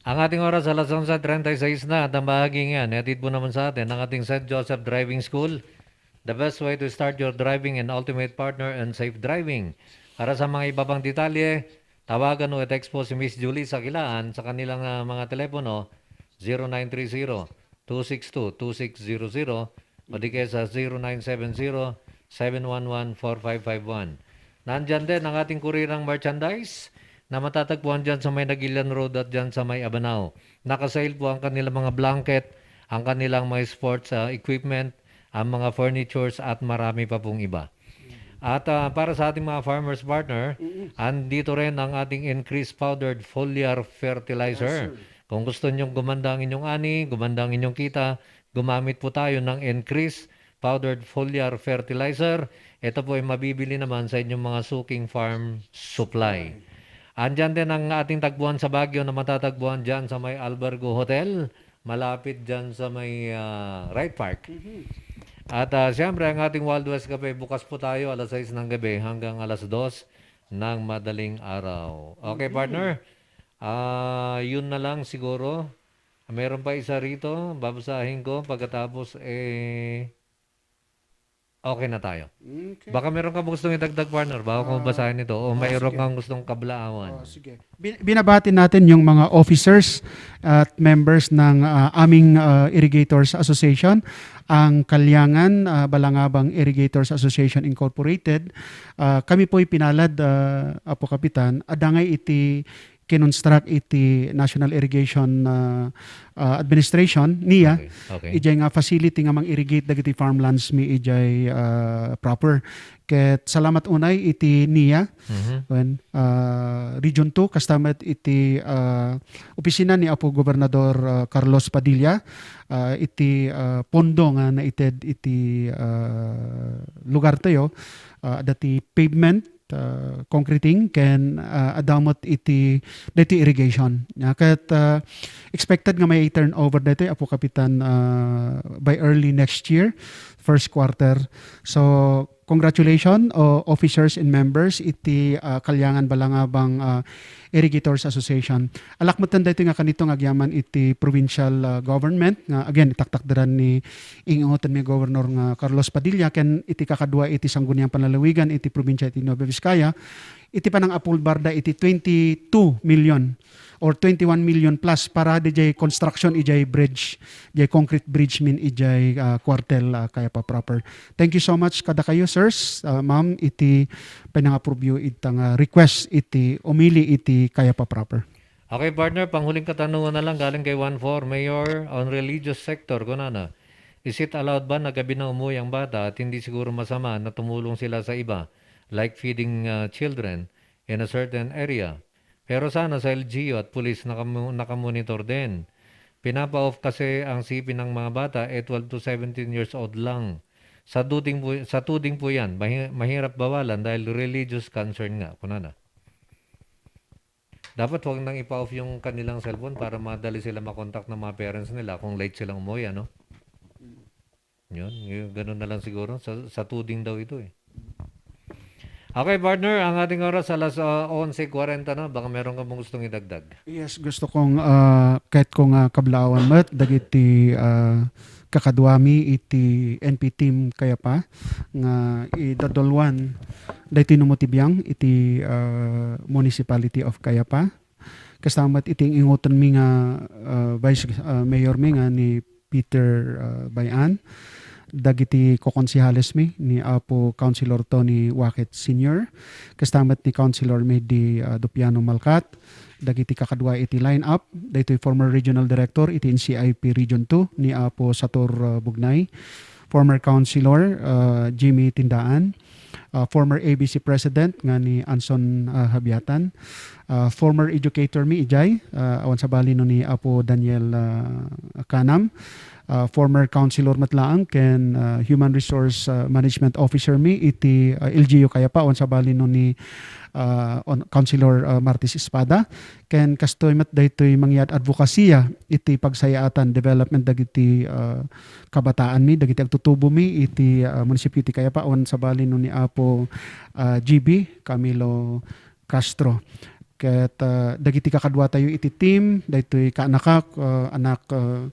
Ang ating oras, alas onse treinta y seis na, at ang bahagi nga, ihatid po naman sa atin ang ating Saint Joseph Driving School. The best way to start your driving and ultimate partner in safe driving. Para sa mga iba pang detalye, tawagan o i-text po si Miss Julie Sakilaan sa kanilang, ah, mga telepono, zero nine three zero, two six two, two six zero zero, o di kaya sa zero nine seven zero, seven one one, four five five one. Nandyan din ang ating kurirang merchandise na matatagpuan dyan sa may Nagilian Road at dyan sa may Abanao. Naka-sale po ang kanilang mga blanket, ang kanilang mga sports, ah, equipment, ang mga furnitures at marami pa pong iba. At, ah, para sa ating mga farmers partner, Mm-mm. andito rin ang ating increased powdered foliar fertilizer. Yes, sir. Kung gusto nyong gumanda ang inyong ani, gumanda ang inyong kita, gumamit po tayo ng increased powdered foliar fertilizer. Ito po ay mabibili naman sa inyong mga suking farm supply. Andyan din ang ating tagpuan sa Baguio na matatagpuan dyan sa may Albergo Hotel, malapit dyan sa may, ah, Wright Park. Mhm. At, ah, siyempre, ang ating Wild West Cafe, bukas po tayo alas sais ng gabi hanggang alas dos ng madaling araw. Okay, Mhm. partner? Ah, yun na lang siguro. Meron pa isa rito, babasahin ko. Pagkatapos, eh, okay na tayo. Okay. Baka meron ka gustong idagdag, partner, bago ko Ah, basahin ito. O ah, mayroon sige. kang gustong kablaawan. Oh, sige. Bin-, binabati natin yung mga officers at members ng, ah, aming, ah, Irrigators Association, ang Kalyangan, ah, Balangabang Irrigators Association Incorporated. Ah, kami po'y pinalad, ah, Apo Kapitan, adda ngay iti kinonstruct iti National Irrigation, ah, ah, Administration, nia. Okay, okay. Ijay nga facility nga mang-irrigate dagiti farmlands mi ijay, ah, proper. Ket salamat unay iti nia, Mhm. wen, ah, Region two, kasta met iti, ah, opisina ni Apo Gobernador, ah, Carlos Padilla, ah, iti, ah, pondo nga naited iti, ah, lugar tayo, ah, adda ti pavement, ah, concreting ken, ah, adda met iti, daytoy irrigation. Nia ket, ah, expected nga may turnover daytoy, Apo Kapitan, ah, by early next year, first quarter. So, congratulations, o, officers and members iti, ah, Kalyangan Balangabang, ah, Irrigators Association. Alak metten daytoy nga kanito nga agyaman iti provincial, ah, government nga, again, itaktakderan ni ingutenmi Governor nga Carlos Padilla ken iti kakadua iti Sangguniang Panlalawigan iti probinsia iti Nueva Vizcaya, iti panang-approbarda iti twenty-two million or twenty-one million plus para diay construction idiay bridge, diay concrete bridge min idiay, ah, kuartel, ah, Cayapa proper. Thank you so much kadakayo, sirs, ah, ma'am, iti panang-approve yo ita nga request iti umili iti Cayapa proper. Okay, partner, panghuling katanungan na lang galing kay one four, Mayor, on religious sector, kunana, is it allowed ba na gabi na umuwi ang bata at hindi siguro masama na tumulong sila sa iba, like feeding, ah, children in a certain area? Pero sana sa L G U at pulis nakamu-, nakamonitor din. Pinapa-off kasi ang C P ng mga bata, eh, twelve to seventeen years old lang. Sa tuding po, sa tuding po yan, mahi-, mahirap bawalan dahil religious concern nga, kunana. Dapat wag nang ipa-off yung kanilang cellphone para madali sila makontak ng mga parents nila kung late silang umuwi, ano? Yun, yun, ganun na lang siguro. Sa, sa tuding daw ito eh. Okay, partner, ang ating oras alas, ah, onse kwarenta na. Baka meron ka pong gustong idagdag. Yes, gusto kong, ah, kahit kung, ah, kablaawan met, dagiti, ah, kakaduami iti N P team Cayapa nga idadulwan daytoy no mo ti biang iti, ah, Municipality of Cayapa. Kasta met iti inguton mi nga, ah, Vice, ah, Mayor mi nga ni Peter, ah, Bayan, dagiti kokonsehales mi ni Apo Councilor Tony Waket Senior, kasta met ni Councilor Medi, ah, Dupiano Malcat, dagiti kakadua iti line-up, daytoy former regional director iti N C I P Region two ni Apo Sator, ah, Bugnay, former councilor, ah, Jimmy Tindaan, ah, former A B C president nga ni Anson, ah, Habiatan, ah, former educator mi idiay, ah, awan sabali no ni Apo Daniel, ah, Canam, ah, former councilor met laeng ken, ah, human resource, ah, management officer mi iti, ah, L G U Cayapa, awan sabali no ni, ah, on, Councilor, ah, Martis Espada, ken kastoy met daytoy mangyad advocacia iti pagsayaatan development dagiti, ah, kabataan mi, dagiti agtutubo mi iti, ah, munisipio ti Cayapa, awan sabali no ni Apo, ah, G B Camilo Castro. Ket, ah, dagiti kakaduatayo iti team, daytoy kaanakak, ah, anak, ah,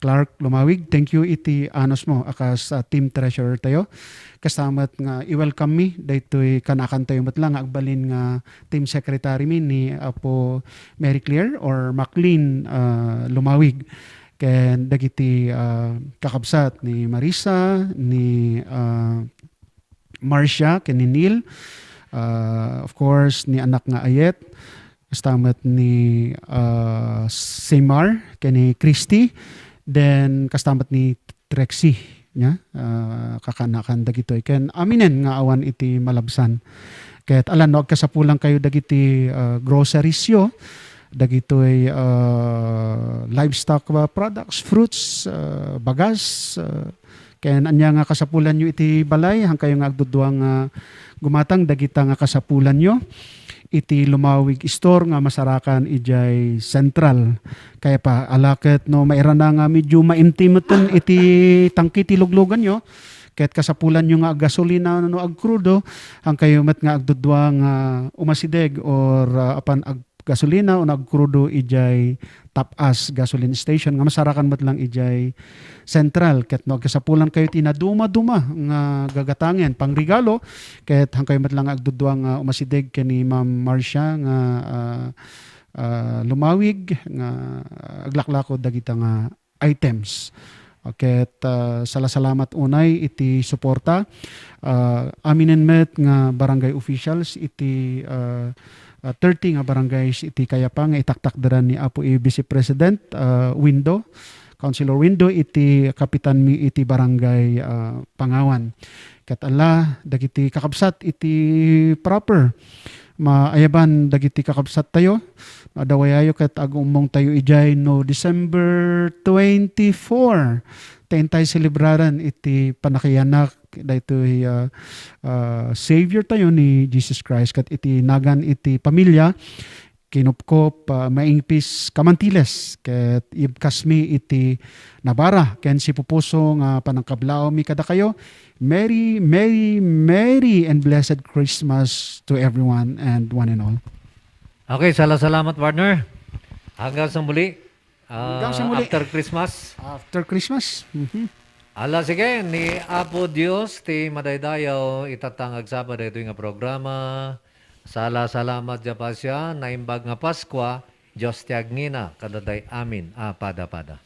Clark Lumawig, thank you iti anus mo a kas, ah, team treasurer tayo. Kasta met nga i-welcome mi daytoy kaanakantayo met la nga agbalin nga team secretary mi ni Apo Mary Claire or Maclean, ah, Lumawig. Ken dagiti, ah, kakabsat ni Marisa, ni, ah, Marcia, ken ni Neil. Ah, of course, ni anak nga Ayet. Kasta met ni, ah, Seymar, ken ni Christy. Then, kasta met ni Trexie, nia? Ah, kakaanakan dagitoy. Ken aminen nga awan iti malabsan. Ket alan no agkasapulankayo dagiti, ah, groceries yo, dagitoy, ah, livestock, ah, products, fruits, ah, bagas, ah, ken ania nga kasapulanyo iti balay, hankayo nga agdudua nga gumatang dagita nga kasapulanyo iti Lumawig Store nga masarakan idiay Central. Kayapa, ala ket no mairana nga medyo maimtimeten iti tangke ti lugluganyo, ket kasapulanyo nga aggasolina no agkrudo, hankayo met nga agdudua nga umasideg or, ah, apan aggasolina o agkrudo idiay Tapas gasoline station nga masarakan met lang idiay Central. Ket no agkasapulankayo ti nadumaduma nga gagatangen, pangregalo, ket hankayo met lang nga agdudua nga umasideg ken ni Ma'am Marcia nga, ah, ah, Lumawig nga aglaklako dagita nga items. Ket, ah, salasalamat unay iti suporta. Ah, aminen met nga barangay officials iti, ah, ah, thirty nga barangays iti Cayapa nga itaktakderan ni Apo i Vice President, ah, Windo, Councilor Windo iti kapitan mi iti barangay, ah, Pangawan. Ket ala, dagiti kakabsat iti proper. Maayaban dagiti kakabsattayo. Adawayayo ket agummongtayo idiay no December twenty-four. Ta intay selebraren iti panakiyanak daytoy, ah, ah, Savior tayo ni Jesus Christ ket iti nagan iti pamilya, kinupkop, ah, maingpis kamantiles ket ibkasmi iti nabara ken sipupuso nga panangkablaawmi kadakayo. Merry, merry, merry and blessed Christmas to everyone and one and all. Okay, salasalamat, partner. Hanggang sa muli. Ah, Hanggang sa muli. After Christmas. After Christmas. Mhm. Ala, sige, ni Apo Dios ti madaydayaw, itatta nga agsapa daytoy nga programa. Sala-salamat diay pasia, Naimbag nga Paskua, Dios ti agngina kadagiti amin a pada-pada.